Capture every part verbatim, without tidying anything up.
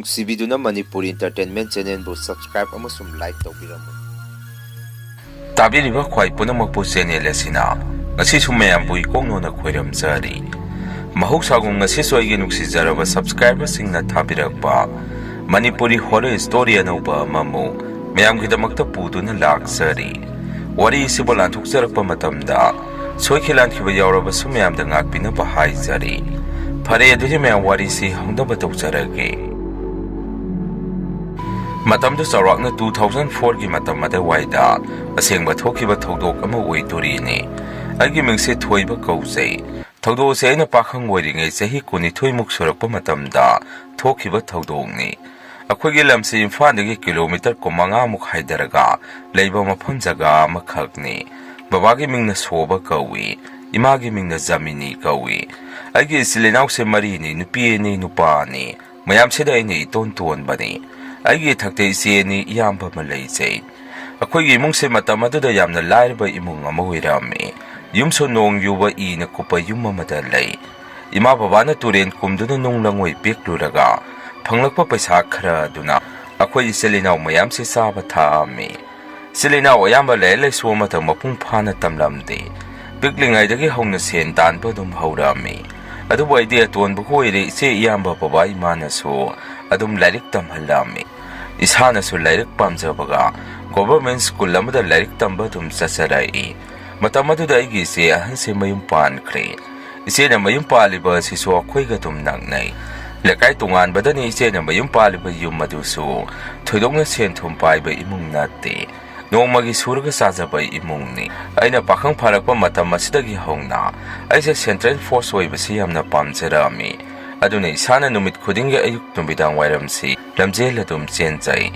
ꯅꯨꯡꯁꯤꯕꯤꯗꯨꯅ Manipuri Entertainment Channelꯕꯨ subscribe ꯑꯃꯁꯨꯡ like ꯇꯧꯕꯤꯔꯝꯃꯨ꯫ ꯇꯥꯕꯤꯔꯤꯕ ꯈ꯭ꯋꯥꯏ ꯄꯨꯝꯅꯃꯛꯄꯨ channel ꯑꯁꯤꯅ ꯉꯁꯤꯁꯨ ꯃꯌꯥꯝꯕꯨ ꯏꯀꯣꯛꯅꯣꯅ ꯈꯣꯏꯔꯝꯖꯔꯤ꯫ ꯃꯍꯧꯁꯥꯒꯨꯝ ꯉꯁꯤꯁꯨ ꯑꯩꯒꯤ ꯅꯨꯡꯁꯤꯖꯔꯕ subscriberꯁꯤꯡꯅ ꯊꯥꯕꯤꯔꯛꯄ ꯃꯅꯤꯄꯨꯔꯤ horror story ꯑꯅꯧꯕ ꯑꯃꯃꯨꯛ ꯃꯌꯥꯝꯒꯤꯗꯃꯛꯇ ꯄꯨꯗꯨꯅ ꯂꯥꯛꯆꯔꯤ꯫ ꯋꯥꯔꯤ ꯑꯁꯤꯕꯨ ꯂꯥꯟꯊꯣꯛꯆꯔꯛꯄ ꯃꯇꯝꯗ ꯁꯣꯏꯈꯤ ꯂꯥꯟꯈꯤꯕ ꯌꯥꯎꯔꯕꯁꯨ ꯃꯌꯥꯝꯗ ꯉꯥꯛꯄꯤꯅꯕ ꯍꯥꯏꯖꯔꯤ꯫ ꯐꯔꯦ, ꯑꯗꯨꯗꯤ ꯃꯌꯥꯝ ꯋꯥꯔꯤꯁꯤ ꯍꯧꯅꯕ ꯇꯧꯖꯔꯒꯦ꯫ ꯃꯇꯝꯗꯨ ꯆꯥꯎꯔꯥꯛꯅ two thousand fourꯒꯤ ꯃꯇꯝ ꯑꯗꯨꯋꯥꯏꯗ ꯑꯁꯦꯡꯕ ꯊꯣꯛꯈꯤꯕ ꯊꯧꯗꯣꯛ ꯑꯃ ꯑꯣꯏꯗꯣꯔꯤꯅꯤ꯫ ꯑꯩꯒꯤ ꯃꯤꯡꯁꯦ ꯊꯣꯏꯕ ꯀꯧꯖꯩ꯫ ꯊꯧꯗꯣꯛ ꯑꯁꯤ ꯑꯩꯅ ꯄꯥꯈꯪ ꯑꯣꯏꯔꯤꯉꯩ ꯆꯍꯤ ꯀꯨꯟꯅꯤꯊꯣꯏꯃꯨꯛ ꯁꯨꯔꯛꯄ ꯃꯇꯝꯗ ꯊꯣꯛꯈꯤꯕ ꯊꯧꯗꯣꯛꯅꯤ꯫ ꯑꯩꯈꯣꯏꯒꯤ ꯂꯝꯁꯤ ꯏꯝꯐꯥꯜꯗꯒꯤ kilometre ꯀꯨꯟꯃꯉꯥꯃꯨꯛ ꯍꯥꯏꯊꯔꯒ ꯂꯩꯕ ꯃꯐꯝ ꯖꯒꯥ ꯑꯃꯈꯛꯅꯤ꯫ ꯕꯕꯥꯒꯤ ꯃꯤꯡꯅ ꯁꯣꯕ ꯀꯧꯏ, ꯏꯃꯥꯒꯤ ꯃꯤꯡꯅ ꯖꯃꯤꯅꯤ ꯀꯧꯏ꯫ ꯑꯩꯒꯤ ꯏꯆꯤꯜ ꯏꯅꯥꯎꯁꯦ ꯃꯔꯤꯅꯤ, ꯅꯨꯄꯤ ꯑꯅꯤ, ꯅꯨꯄꯥ ꯑꯅꯤ꯫ ꯃꯌꯥꯝꯁꯤꯗ ꯑꯩꯅ ꯏꯇꯣꯟ ꯇꯣꯟꯕꯅꯤ꯫ ꯑꯩꯒꯤ ꯏꯊꯛꯇ ꯏꯆꯦ ꯑꯅꯤ, ꯏꯌꯥꯝꯕ ꯑꯃ ꯂꯩꯖꯩ꯫ ꯑꯩꯈꯣꯏꯒꯤ ꯏꯃꯨꯡꯁꯦ ꯃꯇꯝ ꯑꯗꯨꯗ ꯌꯥꯝꯅ ꯂꯥꯏꯔꯕ ꯏꯃꯨꯡ ꯑꯃ ꯑꯣꯏꯔꯝꯃꯤ꯫ ꯌꯨꯝꯁꯨ ꯅꯣꯡ ꯌꯨꯕ ꯏꯅ ꯀꯨꯞꯄ ꯌꯨꯝ ꯑꯃꯗ ꯂꯩ꯫ ꯏꯃꯥ ꯕꯕꯥꯅ ꯇꯨꯔꯦꯟ ꯀꯨꯝꯗꯨꯅ ꯅꯨꯡ ꯂꯪꯉꯣꯏ ꯄꯦꯛꯂꯨꯔꯒ ꯐꯪꯂꯛꯄ ꯄꯩꯁꯥ ꯈꯔ ꯑꯗꯨꯅ ꯑꯩꯈꯣꯏ ꯏꯆꯤꯜ ꯏꯅꯥꯎ ꯃꯌꯥꯝꯁꯤ ꯆꯥꯕ ꯊꯛꯑꯝꯃꯤ꯫ ꯏꯆꯤꯜ ꯏꯅꯥꯎ ꯑꯌꯥꯝꯕ ꯂꯥꯏꯔꯤꯛ ꯂꯥꯏꯁꯨ ꯑꯃꯇ ꯃꯄꯨꯡ ꯐꯥꯅ ꯇꯝꯂꯝꯗꯦ꯫ ꯄꯤꯛꯂꯤꯉꯩꯗꯒꯤ ꯍꯧꯅ ꯁꯦꯟ ꯇꯥꯟꯕ ꯑꯗꯨꯝ ꯍꯧꯔꯛꯑꯝꯃꯤ꯫ ꯑꯗꯨꯕꯨ ꯑꯩꯗꯤ ꯑꯇꯣꯟꯕ ꯑꯣꯏꯔꯦ, ꯏꯆꯦ ꯏꯌꯥꯝꯕ ꯕꯕꯥ ꯏꯃꯥꯅꯁꯨ ꯑꯗꯨꯝ ꯂꯥꯏꯔꯤꯛ ꯇꯝꯍꯜꯂꯛꯑꯝꯃꯤ꯫ ꯏꯁꯥꯅꯁꯨ ꯂꯥꯏꯔꯤꯛ ꯄꯥꯝꯖꯕꯒ government school ꯑꯃꯗ ꯂꯥꯏꯔꯤꯛ ꯇꯝꯕ ꯑꯗꯨꯝ ꯆꯠꯆꯔꯛꯏ꯫ ꯃꯇꯝ ꯑꯗꯨꯗ ꯑꯩꯒꯤ ꯏꯆꯦ ꯑꯍꯟꯁꯦ ꯃꯌꯨꯝ ꯄꯥꯟꯈ꯭ꯔꯦ꯫ ꯏꯆꯦꯅ ꯃꯌꯨꯝ ꯄꯥꯜꯂꯤꯕ ꯑꯁꯤꯁꯨ ꯑꯩꯈꯣꯏꯒ ꯑꯗꯨꯝ ꯅꯛꯅꯩ꯫ ꯂꯩꯀꯥꯏ ꯇꯣꯉꯥꯟꯕꯗꯅꯤ ꯏꯆꯦꯅ ꯃꯌꯨꯝ ꯄꯥꯜꯂꯤꯕ ꯌꯨꯝ ꯑꯗꯨꯁꯨ꯫ ꯊꯣꯏꯗꯣꯛꯅ ꯁꯦꯟ ꯊꯨꯝ ꯄꯥꯏꯕ ꯏꯃꯨꯡ ꯅꯠꯇꯦ꯫ ꯅꯣꯡꯃꯒꯤ ꯁꯨꯔꯒ ꯆꯥꯖꯕ ꯏꯃꯨꯡꯅꯤ꯫ ꯑꯩꯅ ꯄꯥꯈꯪ ꯐꯥꯔꯛꯄ ꯃꯇꯝ ꯑꯁꯤꯗꯒꯤ ꯍꯧꯅ ꯑꯩꯁꯦ central force ꯑꯣꯏꯕꯁꯤ ꯌꯥꯝꯅ ꯄꯥꯝꯖꯔꯛꯑꯝꯃꯤ꯫ ꯑꯗꯨꯅ ꯏꯁꯥꯅ ꯅꯨꯃꯤꯠ ꯈꯨꯗꯤꯡꯒꯤ ꯑꯌꯨꯛ ꯅꯨꯃꯤꯗꯥꯡ ꯋꯥꯏꯔꯝꯁꯤ ꯂꯝꯖꯦꯜ ꯑꯗꯨꯝ ꯆꯦꯟꯖꯩ꯫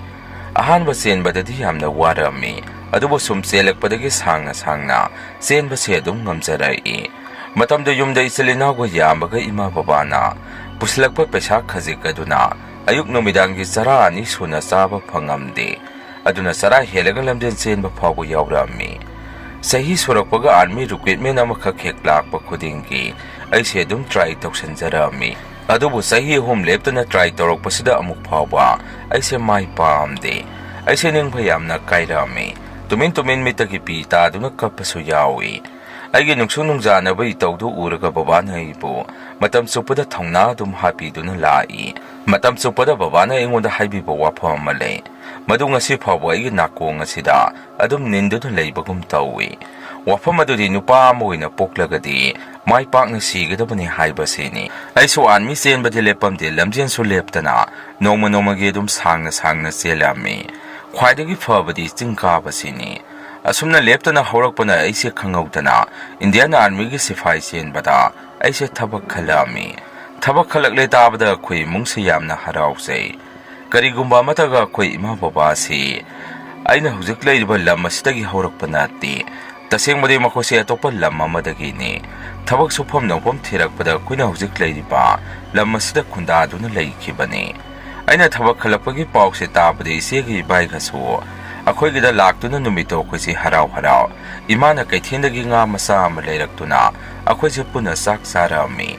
ꯑꯍꯥꯟꯕ ꯆꯦꯟꯕꯗꯗꯤ ꯌꯥꯝꯅ ꯋꯥꯔꯝꯃꯤ, ꯑꯗꯨꯕꯨ ꯁꯨꯝ ꯆꯦꯜꯂꯛꯄꯗꯒꯤ ꯁꯥꯡꯅ ꯁꯥꯡꯅ ꯆꯦꯟꯕꯁꯦ ꯑꯗꯨꯝ ꯉꯝꯖꯔꯛꯏ꯫ ꯃꯇꯝꯗꯨ ꯌꯨꯝꯗ ꯏꯆꯤꯜ ꯏꯅꯥꯎꯒ ꯌꯥꯝꯕꯒ ꯏꯃꯥ ꯕꯕꯥꯅ ꯄꯨꯁꯤꯜꯂꯛꯄ ꯄꯩꯁꯥ ꯈꯖꯤꯛ ꯑꯗꯨꯅ ꯑꯌꯨꯛ ꯅꯨꯃꯤꯗꯥꯡꯒꯤ ꯆꯔꯥ ꯑꯅꯤ ꯁꯨꯅ ꯆꯥꯕ ꯐꯪꯉꯝꯗꯦ꯫ ꯑꯗꯨꯅ ꯆꯔꯥ ꯍꯦꯜꯂꯒ ꯂꯝꯖꯦꯜ ꯆꯦꯟꯕ ꯐꯥꯎꯕ ꯌꯥꯎꯔꯛꯑꯝꯃꯤ꯫ ꯆꯍꯤ ꯁꯨꯔꯛꯄꯒ army recruitment ꯑꯃꯈꯛ ꯍꯦꯛ ꯂꯥꯛꯄ ꯈꯨꯗꯤꯡꯒꯤ ꯑꯩꯁꯦ ꯑꯗꯨꯝ try ꯇꯧꯁꯟꯖꯔꯛꯑꯝꯃꯤ꯫ ꯑꯗꯨꯕꯨ ꯆꯍꯤ ꯑꯍꯨꯝ ꯂꯦꯞꯇꯅ try ꯇꯧꯔꯛꯄꯁꯤꯗ ꯑꯃꯨꯛ ꯐꯥꯎꯕ ꯑꯩꯁꯦ ꯃꯥꯏ ꯄꯥꯛꯑꯝꯗꯦ꯫ ꯑꯩꯁꯦ ꯅꯤꯡꯕ ꯌꯥꯝꯅ ꯀꯥꯏꯔꯛꯑꯝꯃꯤ꯫ ꯇꯨꯃꯤꯟ ꯇꯨꯃꯤꯟ ꯃꯤꯠꯇꯒꯤ ꯄꯤ ꯇꯥꯗꯨꯅ ꯀꯞꯄꯁꯨ ꯌꯥꯎꯏ꯫ ꯑꯩꯒꯤ ꯅꯨꯡꯁꯨ ꯅꯨꯡꯖꯥꯅꯕ ꯏꯇꯧꯗꯨ ꯎꯔꯒ ꯕꯕꯥꯅ ꯑꯩꯕꯨ ꯃꯇꯝ ꯆꯨꯞꯄꯗ ꯊꯧꯅꯥ ꯑꯗꯨꯝ ꯍꯥꯞꯄꯤꯗꯨꯅ ꯂꯥꯛꯏ꯫ ꯃꯇꯝ ꯆꯨꯞꯄꯗ ꯕꯕꯥꯅ ꯑꯩꯉꯣꯟꯗ ꯍꯥꯏꯕꯤꯕ ꯋꯥꯐꯝ ꯑꯃ ꯂꯩ꯫ ꯃꯗꯨ ꯉꯁꯤ ꯐꯥꯎꯕ ꯑꯩꯒꯤ ꯅꯥꯀꯣꯡ ꯑꯁꯤꯗ ꯑꯗꯨꯝ ꯅꯤꯟꯗꯨꯅ ꯂꯩꯕꯒꯨꯝ ꯇꯧꯏ꯫ ꯋꯥꯐꯝ ꯑꯗꯨꯗꯤ ꯅꯨꯄꯥ ꯑꯃ ꯑꯣꯏꯅ ꯄꯣꯛꯂꯒꯗꯤ ꯃꯥꯏ ꯄꯥꯛꯅ ꯁꯤꯒꯗꯕꯅꯤ ꯍꯥꯏꯕꯁꯤꯅꯤ꯫ ꯑꯩꯁꯨ army ꯆꯦꯟꯕꯗꯤ ꯂꯦꯞꯄꯝꯗꯦ, ꯂꯝꯖꯦꯟꯁꯨ ꯂꯦꯞꯇꯅ ꯅꯣꯡꯃ ꯅꯣꯡꯃꯒꯤ ꯑꯗꯨꯝ ꯁꯥꯡꯅ ꯁꯥꯡꯅ ꯆꯦꯜꯂꯝꯃꯤ꯫ ꯈ꯭ꯋꯥꯏꯗꯒꯤ ꯐꯕꯗꯤ ꯆꯤꯡ ꯀꯥꯕꯁꯤꯅꯤ꯫ ꯑꯁꯨꯝꯅ ꯂꯦꯞꯇꯅ ꯍꯧꯔꯛꯄꯅ ꯑꯩꯁꯦ ꯈꯪꯍꯧꯗꯅ Indian armyꯒꯤ ꯁꯤꯐꯥꯏ ꯆꯦꯟꯕꯗ ꯑꯩꯁꯦ ꯊꯕꯛ ꯈꯜꯂꯛꯑꯝꯃꯤ꯫ ꯊꯕꯛ ꯈꯜꯂꯛꯂꯦ ꯇꯥꯕꯗ ꯑꯩꯈꯣꯏ ꯏꯃꯨꯡꯁꯦ ꯌꯥꯝꯅ ꯍꯔꯥꯎꯖꯩ꯫ ꯀꯔꯤꯒꯨꯝꯕ ꯑꯃꯠꯇꯒ ꯑꯩꯈꯣꯏ ꯏꯃꯥ ꯕꯕꯥꯁꯤ ꯑꯩꯅ ꯍꯧꯖꯤꯛ ꯂꯩꯔꯤꯕ ꯂꯝ ꯑꯁꯤꯗꯒꯤ ꯍꯧꯔꯛꯄ ꯅꯠꯇꯦ꯫ ꯇꯁꯦꯡꯕꯗꯤ ꯃꯈꯣꯏꯁꯦ ꯑꯇꯣꯞꯄ ꯂꯝ ꯑꯃꯗꯒꯤꯅꯤ꯫ ꯊꯕꯛ ꯁꯨꯐꯝ ꯅꯣꯝꯐꯝ ꯊꯤꯔꯛꯄꯗ ꯑꯩꯈꯣꯏꯅ ꯍꯧꯖꯤꯛ ꯂꯩꯔꯤꯕ ꯂꯝ ꯑꯁꯤꯗ ꯈꯨꯟꯗꯥꯗꯨꯅ ꯂꯩꯈꯤꯕꯅꯤ꯫ ꯑꯩꯅ ꯊꯕꯛ ꯈꯜꯂꯛꯄꯒꯤ ꯄꯥꯎꯁꯦ ꯇꯥꯕꯗ ꯏꯆꯦꯒ ꯏꯕꯥꯏꯒꯁꯨ ꯑꯩꯈꯣꯏꯒꯤꯗ ꯂꯥꯛꯇꯨꯅ ꯅꯨꯃꯤꯠꯇꯣ ꯑꯩꯈꯣꯏꯁꯦ ꯍꯔꯥꯎ ꯍꯔꯥꯎ ꯏꯃꯥꯅ ꯀꯩꯊꯦꯜꯗꯒꯤ ꯉꯥ ꯃꯆꯥ ꯑꯃ ꯂꯩꯔꯛꯇꯨꯅ ꯑꯩꯈꯣꯏꯁꯦ ꯄꯨꯟꯅ ꯆꯥꯛ ꯆꯥꯔꯛꯑꯝꯃꯤ꯫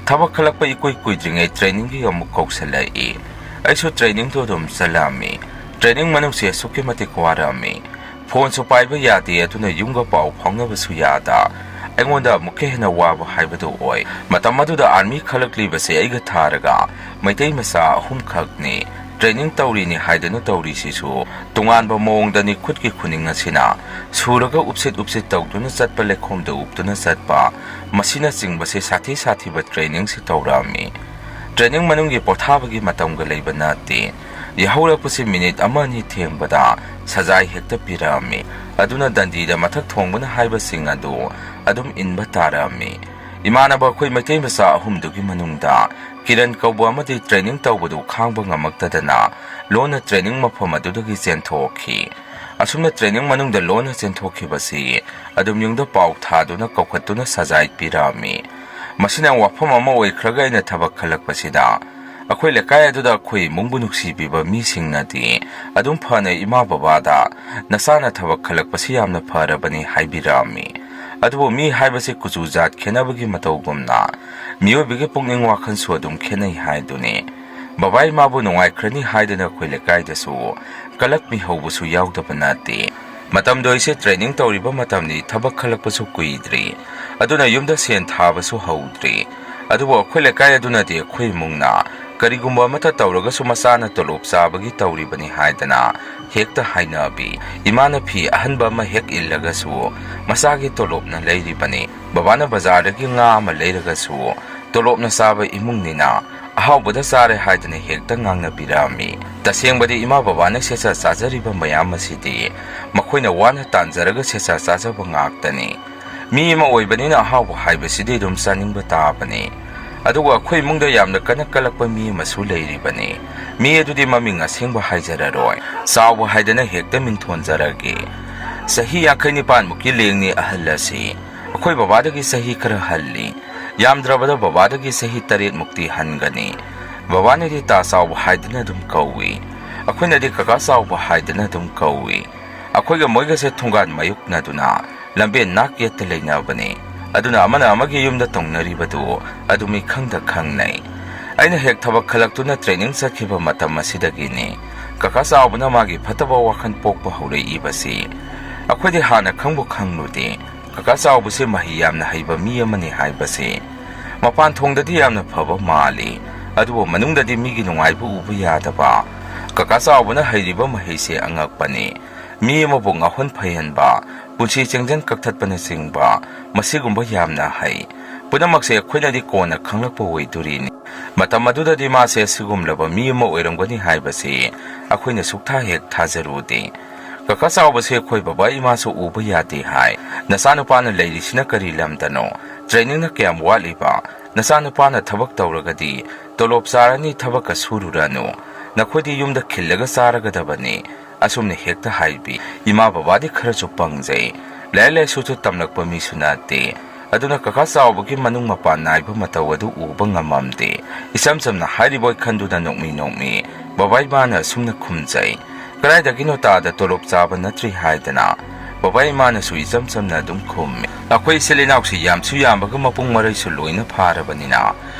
ꯊꯕꯛ ꯈꯜꯂꯛꯄ ꯏꯀꯨꯏ ꯀꯨꯏꯗ꯭ꯔꯤꯉꯩ trainingꯒꯤ ꯑꯃꯨꯛ ꯀꯧꯁꯜꯂꯛꯏ꯫ ꯑꯩꯁꯨ trainingꯗꯣ ꯑꯗꯨꯝ ꯆꯠꯂꯛꯑꯝꯃꯤ꯫ Training ꯃꯅꯨꯡꯁꯦ ꯑꯁꯨꯛꯀꯤ ꯃꯇꯤꯛ ꯋꯥꯔꯛꯑꯝꯃꯤ꯫ Phoneꯁꯨ ꯄꯥꯏꯕ ꯌꯥꯗꯦ, ꯑꯗꯨꯅ ꯌꯨꯝꯒ ꯄꯥꯎ ꯐꯥꯎꯅꯕꯁꯨ ꯌꯥꯗ꯫ ꯑꯩꯉꯣꯟꯗ ꯑꯃꯨꯛꯀ ꯍꯦꯟꯅ ꯋꯥꯕ ꯍꯥꯏꯕꯗꯨ ꯑꯣꯏ꯫ ꯃꯇꯝ ꯑꯗꯨꯗ army ꯈꯜꯂꯛꯂꯤꯕꯁꯦ ꯑꯩꯒ ꯊꯥꯔꯒ ꯃꯩꯇꯩ ꯃꯆꯥ ꯑꯍꯨꯝꯈꯛꯅꯤ꯫ Training ꯇꯧꯔꯤꯅꯤ ꯍꯥꯏꯗꯨꯅ ꯇꯧꯔꯤꯁꯤꯁꯨ ꯇꯣꯉꯥꯟꯕ ꯃꯑꯣꯡꯗꯅꯤ꯫ ꯈꯨꯠꯀꯤ ꯈꯨꯅꯤꯡ ꯑꯁꯤꯅ ꯁꯨꯔꯒ ꯎꯞꯁꯤꯠ ꯎꯞꯁꯤꯠ ꯇꯧꯗꯨꯅ ꯆꯠꯄ, ꯂꯩꯈꯣꯝꯗ ꯎꯞꯇꯨꯅ ꯆꯠꯄ, ꯃꯁꯤꯅꯆꯤꯡꯕꯁꯦ ꯁꯥꯊꯤ ꯁꯥꯊꯤꯕ trainingꯁꯤ ꯇꯧꯔꯛꯑꯝꯃꯤ꯫ Training ꯃꯅꯨꯡꯒꯤ ꯄꯣꯊꯥꯕꯒꯤ ꯃꯇꯝꯒ ꯂꯩꯕ ꯅꯠꯇꯦ꯫ ꯌꯥꯍꯧꯔꯛꯄꯁꯤ minute ꯑꯃ ꯑꯅꯤ ꯊꯦꯡꯕꯗ ꯁꯖꯥꯏ ꯍꯦꯛꯇ ꯄꯤꯔꯛꯑꯝꯃꯤ꯫ ꯑꯗꯨꯅ ꯗꯟꯗꯤꯗ ꯃꯊꯛ ꯊꯣꯡꯕꯅ ꯍꯥꯏꯕꯁꯤꯡ ꯑꯗꯨ ꯑꯗꯨꯝ ꯏꯟꯕ ꯇꯥꯔꯛꯑꯝꯃꯤ꯫ ꯏꯃꯥꯟꯅꯕ ꯑꯩꯈꯣꯏ ꯃꯩꯇꯩ ꯃꯆꯥ ꯑꯍꯨꯝꯗꯨꯒꯤ ꯃꯅꯨꯡꯗ ꯀꯤꯔꯟ ꯀꯧꯕ ꯑꯃꯗꯤ training ꯇꯧꯕꯗꯨ ꯈꯥꯡꯕ ꯉꯝꯃꯛꯇꯗꯅ ꯂꯣꯟꯅ training ꯃꯐꯝ ꯑꯗꯨꯗꯒꯤ ꯆꯦꯟꯊꯣꯛꯈꯤ꯫ ꯑꯁꯨꯝꯅ training ꯃꯅꯨꯡꯗ ꯂꯣꯟꯅ ꯆꯦꯟꯊꯣꯛꯈꯤꯕꯁꯤ ꯑꯗꯨꯝ ꯌꯨꯝꯗ ꯄꯥꯎ ꯊꯥꯗꯨꯅ ꯀꯧꯈꯠꯇꯨꯅ ꯁꯖꯥꯏ ꯄꯤꯔꯛꯑꯝꯃꯤ꯫ ꯃꯁꯤꯅ ꯋꯥꯐꯝ ꯑꯃ ꯑꯣꯏꯈ꯭ꯔꯒ ꯑꯩꯅ ꯊꯕꯛ ꯈꯜꯂꯛꯄꯁꯤꯗ ꯑꯩꯈꯣꯏ ꯂꯩꯀꯥꯏ ꯑꯗꯨꯗ ꯑꯩꯈꯣꯏ ꯏꯃꯨꯡꯕꯨ ꯅꯨꯡꯁꯤꯕꯤꯕ ꯃꯤꯁꯤꯡꯅꯗꯤ ꯑꯗꯨꯝ ꯐꯅ ꯏꯃꯥ ꯕꯕꯥꯗ "ꯅꯆꯥꯅ ꯊꯕꯛ ꯈꯜꯂꯛꯄꯁꯤ ꯌꯥꯝꯅ ꯐꯔꯕꯅꯤ" ꯍꯥꯏꯕꯤꯔꯛꯑꯝꯃꯤ꯫ ꯑꯗꯨꯕꯨ ꯃꯤ ꯍꯥꯏꯕꯁꯤ ꯀꯨꯆꯨ ꯖꯥꯠ ꯈꯦꯠꯅꯕꯒꯤ ꯃꯇꯧꯒꯨꯝꯅ ꯃꯤꯑꯣꯏꯕꯒꯤ ꯄꯨꯛꯅꯤꯡ ꯋꯥꯈꯜꯁꯨ ꯑꯗꯨꯝ ꯈꯦꯠꯅꯩ ꯍꯥꯏꯗꯨꯅꯤ꯫ ꯕꯕꯥ ꯏꯃꯥꯕꯨ ꯅꯨꯡꯉꯥꯏꯈ꯭ꯔꯅꯤ ꯍꯥꯏꯗꯅ ꯑꯩꯈꯣꯏ ꯂꯩꯀꯥꯏꯗꯁꯨ ꯀꯂꯛꯃꯤ ꯍꯧꯕꯁꯨ ꯌꯥꯎꯗꯕ ꯅꯠꯇꯦ꯫ ꯃꯇꯝꯗꯣ ꯑꯩꯁꯦ training ꯇꯧꯔꯤꯕ ꯃꯇꯝꯅꯤ, ꯊꯕꯛ ꯈꯜꯂꯛꯄꯁꯨ ꯀꯨꯏꯗ꯭ꯔꯤ, ꯑꯗꯨꯅ ꯌꯨꯝꯗ ꯁꯦꯟ ꯊꯥꯕꯁꯨ ꯍꯧꯗ꯭ꯔꯤ꯫ ꯑꯗꯨꯕꯨ ꯑꯩꯈꯣꯏ ꯂꯩꯀꯥꯏ ꯑꯗꯨꯅꯗꯤ ꯑꯩꯈꯣꯏ ꯏꯃꯨꯡꯅ ꯀꯔꯤꯒꯨꯝꯕ ꯑꯃꯠꯇ ꯇꯧꯔꯒꯁꯨ ꯃꯆꯥꯅ ꯇꯣꯂꯣꯞ ꯆꯥꯕꯒꯤ ꯇꯧꯔꯤꯕꯅꯤ ꯍꯥꯏꯗꯅ ꯍꯦꯛꯇ ꯍꯥꯏꯅꯕꯤ꯫ ꯏꯃꯥꯅ ꯐꯤ ꯑꯍꯟꯕ ꯑꯃ ꯍꯦꯛ ꯏꯜꯂꯒꯁꯨ ꯃꯆꯥꯒꯤ ꯇꯣꯂꯣꯞꯅ ꯂꯩꯔꯤꯕꯅꯤ꯫ ꯕꯕꯥꯅ ꯕꯖꯥꯔꯗꯒꯤ ꯉꯥ ꯑꯃ ꯂꯩꯔꯒꯁꯨ ꯇꯣꯂꯣꯞꯅ ꯆꯥꯕ ꯏꯃꯨꯡꯅꯤꯅ ꯑꯍꯥꯎꯕꯗ ꯆꯥꯔꯦ ꯍꯥꯏꯗꯅ ꯍꯦꯛꯇ ꯉꯥꯡꯅꯕꯤꯔꯛꯑꯝꯃꯤ꯫ ꯇꯁꯦꯡꯕꯗꯤ ꯏꯃꯥ ꯕꯕꯥꯅ ꯁꯦꯠꯆ ꯆꯥꯖꯔꯤꯕ ꯃꯌꯥꯝ ꯑꯁꯤꯗꯤ ꯃꯈꯣꯏꯅ ꯋꯥꯅ ꯇꯥꯟꯖꯔꯒ ꯁꯦꯠꯆ ꯆꯥꯖꯕ ꯉꯥꯛꯇꯅꯤ꯫ ꯃꯤ ꯑꯃ ꯑꯣꯏꯕꯅꯤꯅ ꯑꯍꯥꯎꯕ ꯍꯥꯏꯕꯁꯤꯗꯤ ꯑꯗꯨꯝ ꯆꯥꯅꯤꯡꯕ ꯇꯥꯕꯅꯤ꯫ ꯑꯗꯨꯒ ꯑꯩꯈꯣꯏ ꯏꯃꯨꯡꯗ ꯌꯥꯝꯅ ꯀꯟꯅ ꯀꯜꯂꯛꯄ ꯃꯤ ꯑꯃꯁꯨ ꯂꯩꯔꯤꯕꯅꯤ꯫ ꯃꯤ ꯑꯗꯨꯗꯤ ꯃꯃꯤꯡ ꯑꯁꯦꯡꯕ ꯍꯥꯏꯖꯔꯔꯣꯏ, ꯆꯥꯎꯕ ꯍꯥꯏꯗꯅ ꯍꯦꯛꯇ ꯃꯤꯡꯊꯣꯟꯖꯔꯒꯦ꯫ ꯆꯍꯤ ꯌꯥꯡꯈꯩ ꯅꯤꯄꯥꯟꯃꯨꯛꯀꯤ ꯂꯦꯡꯅꯤ ꯑꯍꯜ ꯑꯁꯤ꯫ ꯑꯩꯈꯣꯏ ꯕꯕꯥꯗꯒꯤ ꯆꯍꯤ ꯈꯔ ꯍꯜꯂꯤ꯫ ꯌꯥꯝꯗ꯭ꯔꯕꯗ ꯕꯕꯥꯗꯒꯤ ꯆꯍꯤ ꯇꯔꯦꯠꯃꯨꯛꯇꯤ ꯍꯟꯒꯅꯤ꯫ ꯕꯕꯥꯅꯗꯤ ꯇꯥ ꯆꯥꯎꯕ ꯍꯥꯏꯗꯅ ꯑꯗꯨꯝ ꯀꯧꯏ, ꯑꯩꯈꯣꯏꯅꯗꯤ ꯀꯀꯥ ꯆꯥꯎꯕ ꯍꯥꯏꯗꯅ ꯑꯗꯨꯝ ꯀꯧꯏ꯫ ꯑꯩꯈꯣꯏꯒ ꯃꯣꯏꯒꯁꯦ ꯊꯣꯡꯒꯥꯟ ꯃꯥꯌꯣꯛꯅꯗꯨꯅ ꯂꯝꯕꯦꯟ ꯅꯥꯛ ꯌꯦꯠꯇ ꯂꯩꯅꯕꯅꯤ꯫ ꯑꯗꯨꯅ ꯑꯃꯅ ꯑꯃꯒꯤ ꯌꯨꯝꯗ ꯇꯧꯅꯔꯤꯕꯗꯨ ꯑꯗꯨꯝ ꯏꯈꯪꯗ ꯈꯪꯅꯩ꯫ ꯑꯩꯅ ꯍꯦꯛ ꯊꯕꯛ ꯈꯜꯂꯛꯇꯨꯅ training ꯆꯠꯈꯤꯕ ꯃꯇꯝ ꯑꯁꯤꯗꯒꯤꯅꯤ ꯀꯀꯥ ꯆꯥꯎꯕꯅ ꯃꯥꯒꯤ ꯐꯠꯇꯕ ꯋꯥꯈꯜ ꯄꯣꯛꯄ ꯍꯧꯔꯛꯏꯕꯁꯤ꯫ ꯑꯩꯈꯣꯏꯗꯤ ꯍꯥꯟꯅ ꯈꯪꯕꯨ ꯈꯪꯂꯨꯗꯦ꯫ ꯀꯀꯥ ꯆꯥꯎꯕꯁꯦ ꯃꯍꯩ ꯌꯥꯝꯅ ꯍꯩꯕ ꯃꯤ ꯑꯃꯅꯤ ꯍꯥꯏꯕꯁꯦ꯫ ꯃꯄꯥꯟ ꯊꯣꯡꯗꯗꯤ ꯌꯥꯝꯅ ꯐꯕ ꯃꯥꯜꯂꯤ, ꯑꯗꯨꯕꯨ ꯃꯅꯨꯡꯗꯗꯤ ꯃꯤꯒꯤ ꯅꯨꯡꯉꯥꯏꯕ ꯎꯕ ꯌꯥꯗꯕ꯫ ꯀꯀꯥ ꯆꯥꯎꯕꯅ ꯍꯩꯔꯤꯕ ꯃꯍꯩꯁꯦ ꯑꯉꯛꯄꯅꯤ꯫ ꯃꯤ ꯑꯃꯕꯨ ꯉꯥꯎꯍꯟ ꯐꯩꯍꯟꯕ, ꯄꯨꯟꯁꯤ ꯆꯦꯡꯖꯟ ꯀꯛꯊꯠꯄꯅꯆꯤꯡꯕ, ꯃꯁꯤꯒꯨꯝꯕ ꯌꯥꯝꯅ ꯍꯩ꯫ ꯄꯨꯝꯅꯃꯛꯁꯦ ꯑꯩꯈꯣꯏꯅꯗꯤ ꯀꯣꯟꯅ ꯈꯪꯂꯛꯄ ꯑꯣꯏꯗꯣꯔꯤꯅꯤ꯫ ꯃꯇꯝ ꯑꯗꯨꯗꯗꯤ ꯃꯥꯁꯦ ꯑꯁꯤꯒꯨꯝꯂꯕ ꯃꯤ ꯑꯃ ꯑꯣꯏꯔꯝꯒꯅꯤ ꯍꯥꯏꯕꯁꯤ ꯑꯩꯈꯣꯏꯅ ꯁꯨꯛꯊꯥ ꯍꯦꯛ ꯊꯥꯖꯔꯨꯗꯦ꯫ ꯀꯀꯥ ꯆꯥꯎꯕꯁꯦ ꯑꯩꯈꯣꯏ ꯕꯕꯥ ꯏꯃꯥꯁꯨ ꯎꯕ ꯌꯥꯗꯦ ꯍꯥꯏ꯫ "ꯅꯆꯥꯅꯨꯄꯥꯅ ꯂꯩꯔꯤꯁꯤꯅ ꯀꯔꯤ ꯂꯝꯗꯅꯣ? Trainingꯅ ꯀꯌꯥꯝ ꯋꯥꯠꯂꯤꯕ? ꯅꯆꯥꯅꯨꯄꯥꯅ ꯊꯕꯛ ꯇꯧꯔꯒꯗꯤ ꯇꯣꯂꯣꯞ ꯆꯥꯔꯅꯤ, ꯊꯕꯛꯀ ꯁꯨꯔꯨꯔꯅꯨ꯫ ꯅꯈꯣꯏꯗꯤ ꯌꯨꯝꯗ ꯈꯤꯜꯂꯒ ꯆꯥꯔꯒꯗꯕꯅꯤ", ꯑꯁꯨꯝꯅ ꯍꯦꯛꯇ ꯍꯥꯏꯕꯤ꯫ ꯏꯃꯥ ꯕꯕꯥꯗꯤ ꯈꯔꯁꯨ ꯄꯪꯖꯩ, ꯂꯥꯏꯔꯤꯛ ꯂꯥꯏꯁꯨꯁꯨ ꯇꯝꯂꯛꯄ ꯃꯤꯁꯨ ꯅꯠꯇꯦ꯫ ꯑꯗꯨꯅ ꯀꯀꯥ ꯆꯥꯎꯕꯒꯤ ꯃꯅꯨꯡ ꯃꯄꯥꯟ ꯅꯥꯏꯕ ꯃꯇꯧ ꯑꯗꯨ ꯎꯕ ꯉꯝꯃꯝꯗꯦ꯫ ꯏꯆꯝ ꯆꯝꯅ ꯍꯥꯏꯔꯤꯕꯣꯏ ꯈꯟꯗꯨꯅ ꯅꯣꯛꯃꯤ ꯅꯣꯛꯃꯤ ꯕꯕꯥ ꯏꯃꯥꯅ ꯑꯁꯨꯝꯅ ꯈꯨꯝꯖꯩ, "ꯀꯗꯥꯏꯗꯒꯤꯅꯣ ꯇꯥꯗ ꯇꯣꯂꯣꯞ ꯆꯥꯕ ꯅꯠꯇ꯭ꯔꯤ ꯍꯥꯏꯗꯅ?" ꯕꯕꯥ ꯏꯃꯥꯅꯁꯨ ꯏꯆꯝ ꯆꯝꯅ ꯑꯗꯨꯝ ꯈꯨꯝꯃꯤ꯫ ꯑꯩꯈꯣꯏ ꯏꯆꯤꯜ ꯏꯅꯥꯎꯁꯤ ꯌꯥꯝꯁꯨ ꯌꯥꯝꯕꯒ ꯃꯄꯨꯡ ꯃꯔꯩꯁꯨ ꯂꯣꯏꯅ ꯐꯥꯔꯕꯅꯤꯅ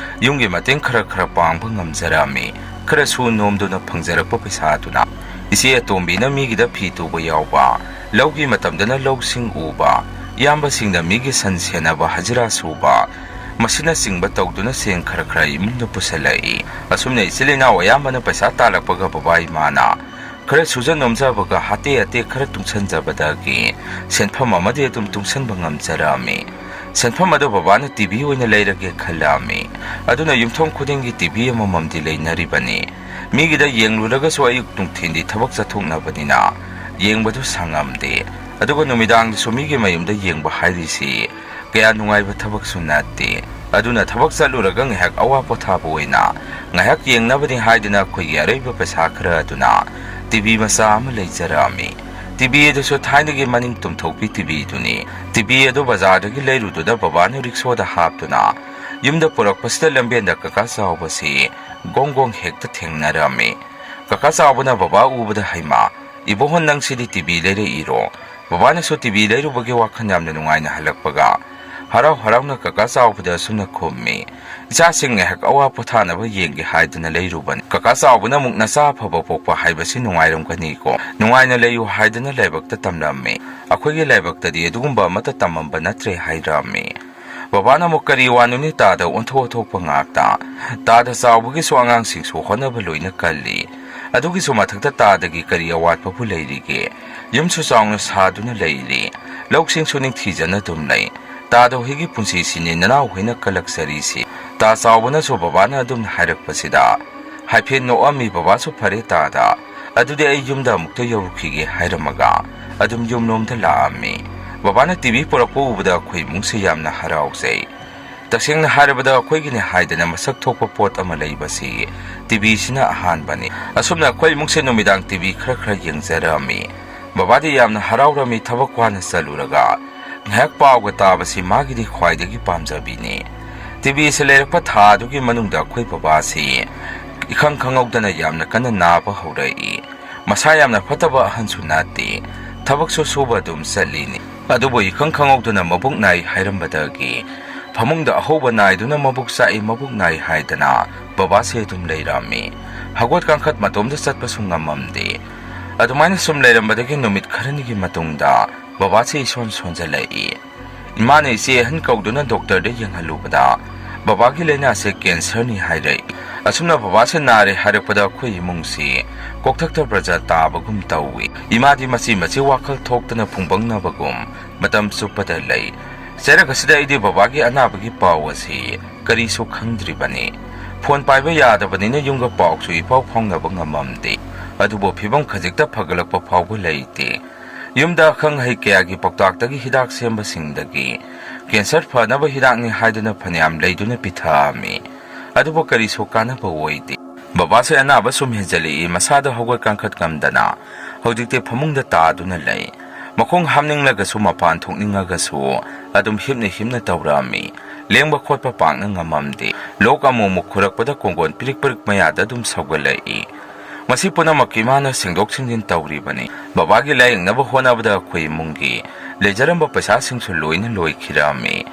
ꯌꯨꯝꯒꯤ ꯃꯇꯦꯡ ꯈꯔ ꯈꯔ ꯄꯥꯡꯕ ꯉꯝꯖꯔꯝꯃꯤ꯫ ꯈꯔꯁꯨ ꯅꯣꯝꯗꯨꯅ ꯐꯪꯖꯔꯛꯄ ꯄꯩꯁꯥꯗꯨꯅ ꯏꯆꯦ ꯑꯇꯣꯝꯕꯤꯅ ꯃꯤꯒꯤꯗ ꯐꯤ ꯇꯨꯕ ꯌꯥꯎꯕ, ꯂꯧꯒꯤ ꯃꯇꯝꯗꯅ ꯂꯧꯁꯤꯡ ꯎꯕ, ꯏꯌꯥꯝꯕꯁꯤꯡꯅ ꯃꯤꯒꯤ ꯁꯟ ꯁꯦꯟꯅꯕ ꯍꯖꯤꯔꯥ ꯁꯨꯕ, ꯃꯁꯤꯅꯆꯤꯡꯕ ꯇꯧꯗꯨꯅ ꯁꯦꯟ ꯈꯔ ꯈꯔ ꯏꯃꯨꯡꯗ ꯄꯨꯁꯜꯂꯛꯏ꯫ ꯑꯁꯨꯝꯅ ꯏꯆꯤꯜ ꯏꯅꯥꯎ ꯑꯌꯥꯝꯕꯅ ꯄꯩꯁꯥ ꯇꯥꯜꯂꯛꯄꯒ ꯕꯕꯥ ꯏꯃꯥꯅ ꯈꯔ ꯁꯨꯖ ꯅꯣꯝꯖꯕꯒ ꯍꯥꯇꯦ ꯍꯥꯇꯦ ꯈꯔ ꯇꯨꯡꯁꯟꯖꯕꯗꯒꯤ ꯁꯦꯟꯐꯝ ꯑꯃꯗꯤ ꯑꯗꯨꯝ ꯇꯨꯡꯁꯟꯕ ꯉꯝꯖꯔꯛꯑꯝꯃꯤ꯫ ꯁꯦꯟꯐꯝ ꯑꯗꯨ ꯕꯕꯥꯅ ꯇꯤ ꯚꯤ ꯑꯣꯏꯅ ꯂꯩꯔꯒꯦ ꯈꯜꯂꯛꯑꯝꯃꯤ꯫ ꯑꯗꯨꯅ ꯌꯨꯝꯊꯣꯡ ꯈꯨꯗꯤꯡꯒꯤ ꯇꯤ ꯚꯤ ꯑꯃꯃꯝꯗꯤ ꯂꯩꯅꯔꯤꯕꯅꯤ꯫ ꯃꯤꯒꯤꯗ ꯌꯦꯡꯂꯨꯔꯒꯁꯨ ꯑꯌꯨꯛ ꯅꯨꯡꯊꯤꯟꯗꯤ ꯊꯕꯛ ꯆꯠꯊꯣꯛꯅꯕꯅꯤꯅ ꯌꯦꯡꯕꯗꯨ ꯁꯪꯉꯝꯗꯦ꯫ ꯑꯗꯨꯒ ꯅꯨꯃꯤꯗꯥꯡꯗꯁꯨ ꯃꯤꯒꯤ ꯃꯌꯨꯝꯗ ꯌꯦꯡꯕ ꯍꯥꯏꯔꯤꯁꯤ ꯀꯌꯥ ꯅꯨꯡꯉꯥꯏꯕ ꯊꯕꯛꯁꯨ ꯅꯠꯇꯦ꯫ ꯑꯗꯨꯅ ꯊꯕꯛ ꯆꯠꯂꯨꯔꯒ ꯉꯥꯏꯍꯥꯛ ꯑꯋꯥ ꯄꯣꯊꯥꯕ ꯑꯣꯏꯅ ꯉꯥꯏꯍꯥꯛ ꯌꯦꯡꯅꯕꯅꯤ ꯍꯥꯏꯗꯨꯅ ꯑꯩꯈꯣꯏꯒꯤ ꯑꯔꯩꯕ ꯄꯩꯁꯥ ꯈꯔ ꯑꯗꯨꯅ ꯇꯤ ꯚꯤ ꯃꯆꯥ ꯑꯃ ꯂꯩꯖꯔꯛꯑꯝꯃꯤ꯫ ꯇꯤ ꯚꯤ ꯑꯗꯨꯁꯨ ꯊꯥꯏꯅꯒꯤ ꯃꯅꯤꯡ ꯇꯨꯝꯊꯣꯛꯄꯤ ꯇꯤ ꯚꯤꯗꯨꯅꯤ꯫ ꯇꯤ ꯚꯤ ꯑꯗꯨ ꯕꯖꯥꯔꯗꯒꯤ ꯂꯩꯔꯨꯗꯨꯅ ꯕꯕꯥꯅ ꯔꯤꯛꯁꯣꯗ ꯍꯥꯞꯇꯨꯅ ꯌꯨꯝꯗ ꯄꯨꯔꯛꯄꯁꯤꯗ ꯂꯝꯕꯦꯟꯗ ꯀꯀꯥ ꯆꯥꯎꯕꯁꯤ ꯒꯣꯡ ꯒꯣꯡ ꯍꯦꯛꯇ ꯊꯦꯡꯅꯔꯝꯃꯤ꯫ ꯀꯀꯥ ꯆꯥꯎꯕꯅ ꯕꯕꯥ ꯎꯕꯗ, "ꯍꯩꯃꯥ, ꯏꯕꯣꯍꯣ, ꯅꯪꯁꯤꯗꯤ ꯇꯤ ꯚꯤ ꯂꯩꯔꯛꯏꯔꯣ?" ꯕꯕꯥꯅꯁꯨ ꯇꯤ ꯚꯤ ꯂꯩꯔꯨꯕꯒꯤ ꯋꯥꯈꯜ ꯌꯥꯝꯅ ꯅꯨꯡꯉꯥꯏꯅ ꯍꯜꯂꯛꯄꯒ ꯍꯔꯥꯎ ꯍꯔꯥꯎꯅ ꯀꯀꯥ ꯆꯥꯎꯕꯗ ꯑꯁꯨꯝꯅ ꯈꯨꯝꯃꯤ, "ꯏꯆꯥꯁꯤꯡ ꯉꯥꯏꯍꯥꯛ ꯑꯋꯥ ꯄꯣꯊꯥꯅꯕ ꯌꯦꯡꯒꯦ ꯍꯥꯏꯗꯨꯅ ꯂꯩꯔꯨꯕꯅꯤ꯫" ꯀꯀꯥ ꯆꯥꯎꯕꯅ ꯑꯃꯨꯛ, "ꯅꯆꯥ ꯑꯐꯕ ꯄꯣꯛꯄ ꯍꯥꯏꯕꯁꯤ ꯅꯨꯡꯉꯥꯏꯔꯝꯒꯅꯤꯀꯣ, ꯅꯨꯡꯉꯥꯏꯅ ꯂꯩꯌꯨ ꯍꯥꯏꯗꯨꯅ ꯂꯥꯏꯕꯛꯇ ꯇꯝꯂꯝꯃꯤ꯫ ꯑꯩꯈꯣꯏꯒꯤ ꯂꯥꯏꯕꯛꯇꯗꯤ ꯑꯗꯨꯒꯨꯝꯕ ꯑꯃꯠꯇ ꯇꯝꯃꯝꯕ ꯅꯠꯇ꯭ꯔꯦ," ꯍꯥꯏꯔꯝꯃꯤ꯫ ꯕꯕꯥꯅ ꯑꯃꯨꯛ, "ꯀꯔꯤ ꯋꯥꯅꯣꯅꯦ ꯇꯥꯗ ꯑꯣꯟꯊꯣꯛ ꯑꯣꯟꯊꯣꯛꯄ ꯉꯥꯛꯇ? ꯇꯥꯗ ꯆꯥꯎꯕꯒꯤꯁꯨ ꯑꯉꯥꯡꯁꯤꯡꯁꯨ ꯍꯣꯠꯅꯕ ꯂꯣꯏꯅ ꯀꯜꯂꯤ꯫ ꯑꯗꯨꯒꯤꯁꯨ ꯃꯊꯛꯇ ꯇꯥꯗꯒꯤ ꯀꯔꯤ ꯑꯋꯥꯠꯄꯕꯨ ꯂꯩꯔꯤꯒꯦ? ꯌꯨꯝꯁꯨ ꯆꯥꯎꯅ ꯁꯥꯗꯨꯅ ꯂꯩꯔꯤ꯫ ꯂꯧꯁꯤꯡꯁꯨ ꯅꯤꯡꯊꯤꯖꯅ ꯑꯗꯨꯝ ꯂꯩ꯫ ꯇꯥꯗ ꯍꯣꯏꯒꯤ ꯄꯨꯟꯁꯤꯁꯤꯅꯦ ꯅꯅꯥꯎ ꯍꯣꯏꯅ ꯀꯜꯂꯛꯆꯔꯤꯁꯤ꯫" ꯇꯥ ꯆꯥꯎꯕꯅꯁꯨ ꯕꯕꯥꯅ ꯑꯗꯨꯝꯅ ꯍꯥꯏꯔꯛꯄꯁꯤꯗ ꯍꯥꯏꯐꯦꯠ ꯅꯣꯛꯑꯝꯃꯤ꯫ ꯕꯕꯥꯁꯨ, "ꯐꯔꯦ ꯇꯥꯗ, ꯑꯗꯨꯗꯤ ꯑꯩ ꯌꯨꯝꯗ ꯑꯃꯨꯛꯇ ꯌꯧꯔꯨꯈꯤꯒꯦ," ꯍꯥꯏꯔꯝꯃꯒ ꯑꯗꯨꯝ ꯌꯨꯝꯂꯣꯝꯗ ꯂꯥꯛꯑꯝꯃꯤ꯫ ꯕꯕꯥꯅ ꯇꯤ ꯚꯤ ꯄꯨꯔꯛꯄ ꯎꯕꯗ ꯑꯩꯈꯣꯏ ꯏꯃꯨꯡꯁꯤ ꯌꯥꯝꯅ ꯍꯔꯥꯎꯖꯩ꯫ ꯇꯁꯦꯡꯅ ꯍꯥꯏꯔꯕꯗ ꯑꯩꯈꯣꯏꯒꯤꯅꯤ ꯍꯥꯏꯗꯅ ꯃꯁꯛ ꯊꯣꯛꯄ ꯄꯣꯠ ꯑꯃ ꯂꯩꯕꯁꯤ ꯇꯤ ꯚꯤꯁꯤꯅ ꯑꯍꯥꯟꯕꯅꯤ꯫ ꯑꯁꯨꯝꯅ ꯑꯩꯈꯣꯏ ꯏꯃꯨꯡꯁꯦ ꯅꯨꯃꯤꯗꯥꯡ ꯇꯤ ꯚꯤ ꯈꯔ ꯈꯔ ꯌꯦꯡꯖꯔꯛꯑꯝꯃꯤ꯫ ꯕꯕꯥꯗꯤ ꯌꯥꯝꯅ ꯍꯔꯥꯎꯔꯝꯃꯤ꯫ ꯊꯕꯛ ꯋꯥꯅ ꯆꯠꯂꯨꯔꯒ ꯉꯥꯏꯍꯥꯛ ꯄꯥꯎꯒ ꯇꯥꯕꯁꯤ ꯃꯥꯒꯤꯗꯤ ꯈ꯭ꯋꯥꯏꯗꯒꯤ ꯄꯥꯝꯖꯕꯤꯅꯤ꯫ ꯇꯤ ꯚꯤꯁꯤ ꯂꯩꯔꯛꯄ ꯊꯥ ꯑꯗꯨꯒꯤ ꯃꯅꯨꯡꯗ ꯑꯩꯈꯣꯏ ꯕꯕꯥꯁꯤ ꯏꯈꯪ ꯈꯪꯍꯧꯗꯅ ꯌꯥꯝꯅ ꯀꯟꯅ ꯅꯥꯕ ꯍꯧꯔꯛꯏ꯫ ꯃꯁꯥ ꯌꯥꯝꯅ ꯐꯠꯇꯕ ꯑꯍꯟꯁꯨ ꯅꯠꯇꯦ꯫ ꯊꯕꯛꯁꯨ ꯁꯨꯕ ꯑꯗꯨꯝ ꯆꯠꯂꯤꯅꯤ꯫ ꯑꯗꯨꯕꯨ ꯏꯈꯪ ꯈꯪꯍꯧꯗꯅ ꯃꯕꯨꯛ ꯅꯥꯏ ꯍꯥꯏꯔꯝꯕꯗꯒꯤ ꯐꯃꯨꯡꯗ ꯑꯍꯧꯕ ꯅꯥꯏꯗꯨꯅ ꯃꯕꯨꯛ ꯆꯥꯛꯏ, ꯃꯕꯨꯛ ꯅꯥꯏ ꯍꯥꯏꯗꯅ ꯕꯕꯥꯁꯦ ꯑꯗꯨꯝ ꯂꯩꯔꯝꯃꯤ꯫ ꯍꯧꯒꯠ ꯀꯥꯡꯈꯠ ꯃꯇꯣꯝꯗ ꯆꯠꯄꯁꯨ ꯉꯝꯃꯝꯗꯦ꯫ ꯑꯗꯨꯃꯥꯏꯅ ꯁꯨꯝ ꯂꯩꯔꯝꯕꯗꯒꯤ ꯅꯨꯃꯤꯠ ꯈꯔꯅꯤꯒꯤ ꯃꯇꯨꯡꯗ ꯕꯕꯥꯁꯦ ꯏꯁꯣꯟ ꯁꯣꯟꯖꯜꯂꯛꯏ꯫ ꯏꯃꯥꯅ ꯏꯆꯦ ꯑꯍꯟ ꯀꯧꯗꯨꯅ ꯗꯣꯛꯇꯔꯗ ꯌꯦꯡꯍꯜꯂꯨꯕꯗ ꯕꯕꯥꯒꯤ ꯂꯥꯏꯅꯥꯁꯦ ꯀꯦꯟꯁꯔꯅꯤ ꯍꯥꯏꯔꯛꯏ꯫ ꯑꯁꯨꯝꯅ ꯕꯕꯥꯁꯦ ꯅꯥꯔꯦ ꯍꯥꯏꯔꯛꯄꯗ ꯑꯩꯈꯣꯏ ꯏꯃꯨꯡꯁꯤ ꯀꯣꯛꯊꯛꯇ ꯄ꯭ꯔꯖꯥ ꯇꯥꯕꯒꯨꯝ ꯇꯧꯏ꯫ ꯏꯃꯥꯗꯤ ꯃꯆꯤ ꯃꯆꯤ ꯋꯥꯈꯜ ꯊꯣꯛꯇꯅ ꯐꯨꯡꯕꯪꯅꯕꯒꯨꯝ ꯃꯇꯝ ꯆꯨꯞꯄꯗ ꯂꯩ꯫ ꯆꯩꯔꯛ ꯑꯁꯤꯗ ꯑꯩꯗꯤ ꯕꯕꯥꯒꯤ ꯑꯅꯥꯕꯒꯤ ꯄꯥꯎ ꯑꯁꯤ ꯀꯔꯤꯁꯨ ꯈꯪꯗ꯭ꯔꯤꯕꯅꯤ꯫ ꯐꯣꯟ ꯄꯥꯏꯕ ꯌꯥꯗꯕꯅꯤꯅ ꯌꯨꯝꯒ ꯄꯥꯎꯁꯨ ꯏꯐꯥꯎ ꯐꯥꯎꯅꯕ ꯉꯝꯃꯝꯗꯦ꯫ ꯑꯗꯨꯕꯨ ꯐꯤꯕꯝ ꯈꯖꯤꯛꯇ ꯐꯒꯠꯂꯛꯄ ꯐꯥꯎꯕ ꯂꯩꯇꯦ꯫ ꯌꯨꯝꯗ ꯑꯈꯪ ꯑꯍꯩ ꯀꯌꯥꯒꯤ ꯄꯥꯎꯇꯥꯛꯇꯒꯤ ꯍꯤꯗꯥꯛ ꯁꯦꯝꯕꯁꯤꯡꯗꯒꯤ ꯀꯦꯟꯁꯔ ꯐꯅꯕ ꯍꯤꯗꯥꯛꯅꯤ ꯍꯥꯏꯗꯨꯅ ꯐꯅꯌꯥꯝ ꯂꯩꯗꯨꯅ ꯄꯤꯊꯛꯑꯝꯃꯤ꯫ ꯑꯗꯨꯕꯨ ꯀꯔꯤꯁꯨ ꯀꯥꯟꯅꯕ ꯑꯣꯏꯗꯦ꯫ ꯕꯕꯥꯁꯦ ꯑꯅꯥꯕ ꯁꯨꯝ ꯍꯦꯟꯖꯜꯂꯛꯏ, ꯃꯁꯥꯗ ꯍꯧꯒꯠ ꯀꯥꯡꯈꯠ ꯉꯝꯗꯅ ꯍꯧꯖꯤꯛꯇꯤ ꯐꯃꯨꯡꯗ ꯇꯥꯗꯨꯅ ꯂꯩ꯫ ꯃꯈꯣꯡ ꯍꯥꯝꯅꯤꯡꯂꯒꯁꯨ, ꯃꯄꯥꯟ ꯊꯣꯛꯅꯤꯡꯉꯒꯁꯨ ꯑꯗꯨꯝ ꯍꯤꯞꯅ ꯍꯤꯞꯅ ꯇꯧꯔꯛꯑꯝꯃꯤ꯫ ꯂꯦꯡꯕ ꯈꯣꯠꯄ ꯄꯥꯛꯅ ꯉꯝꯃꯝꯗꯦ꯫ ꯂꯣꯛ ꯑꯃꯨꯛ ꯑꯃꯨꯛ ꯈꯨꯔꯛꯄꯗ ꯀꯣꯡꯒꯣꯟ ꯄꯤꯔꯤꯛ ꯄꯤꯔꯤꯛ ꯃꯌꯥꯗ ꯑꯗꯨꯝ ꯁꯧꯒꯠꯂꯛꯏ꯫ ꯃꯁꯤ ꯄꯨꯝꯅꯃꯛ ꯏꯃꯥꯅ ꯁꯦꯡꯗꯣꯛ ꯁꯦꯡꯖꯤꯟ ꯇꯧꯔꯤꯕꯅꯤ꯫ ꯕꯕꯥꯒꯤ ꯂꯥꯌꯦꯡꯅꯕ ꯍꯣꯠꯅꯕꯗ ꯑꯩꯈꯣꯏ ꯏꯃꯨꯡꯒꯤ ꯂꯩꯖꯔꯝꯕ ꯄꯩꯁꯥꯁꯤꯡꯁꯨ ꯂꯣꯏꯅ ꯂꯣꯏꯈꯤꯔꯝꯃꯤ꯫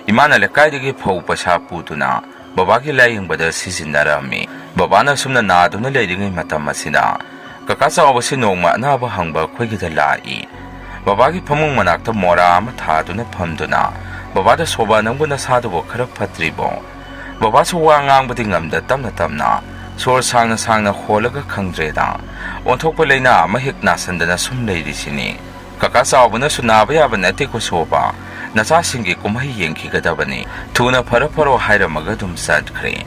ꯏꯃꯥꯅ ꯂꯩꯀꯥꯏꯗꯒꯤ ꯐꯧ ꯄꯩꯁꯥ ꯄꯨꯗꯨꯅ ꯕꯕꯥꯒꯤ ꯂꯥꯌꯦꯡꯕꯗ ꯁꯤꯖꯤꯟꯅꯔꯝꯃꯤ꯫ ꯕꯕꯥꯅ ꯁꯨꯝꯅ ꯅꯥꯗꯨꯅ ꯂꯩꯔꯤꯉꯩ ꯃꯇꯝ ꯑꯁꯤꯗ ꯀꯀꯥ ꯆꯥꯎꯕꯁꯤ ꯅꯣꯡꯃ ꯑꯅꯥꯕ ꯍꯪꯕ ꯑꯩꯈꯣꯏꯒꯤꯗ ꯂꯥꯛꯏ꯫ ꯕꯕꯥꯒꯤ ꯐꯃꯨꯡ ꯃꯅꯥꯛꯇ ꯃꯣꯔꯥ ꯑꯃ ꯊꯥꯗꯨꯅ ꯐꯝꯗꯨꯅ, "ꯕꯕꯥꯗ ꯁꯣꯕꯥ, ꯅꯪꯕꯨ ꯅꯁꯥꯗꯨꯕꯨ ꯈꯔ ꯐꯠꯇ꯭ꯔꯤꯕꯣ?" ꯕꯕꯥꯁꯨ ꯋꯥ ꯉꯥꯡꯕꯗꯤ ꯉꯝꯗ ꯇꯞꯅ ꯇꯞꯅ ꯁꯣꯔ ꯁꯥꯡꯅ ꯁꯥꯡꯅ ꯍꯣꯜꯂꯒ, "ꯈꯪꯗ꯭ꯔꯦꯗ, ꯑꯣꯟꯊꯣꯛꯄ ꯂꯥꯏꯅꯥ ꯑꯃ ꯍꯦꯛ ꯅꯥꯁꯟꯗꯅ ꯁꯨꯝ ꯂꯩꯔꯤꯁꯤꯅꯤ꯫ ꯀꯀꯥ ꯆꯥꯎꯕꯅꯁꯨ ꯅꯥꯕ ꯌꯥꯕ ꯅꯠꯇꯦꯀꯣ ꯁꯣꯕꯥ, ꯅꯆꯥꯁꯤꯡꯒꯤ ꯀꯨꯝꯍꯩ ꯌꯦꯡꯈꯤꯒꯗꯕꯅꯤ꯫ ꯊꯨꯅ ꯐꯔ ꯐꯔꯣ" ꯍꯥꯏꯔꯝꯃꯒ ꯑꯗꯨꯝ ꯆꯠꯈ꯭ꯔꯦ꯫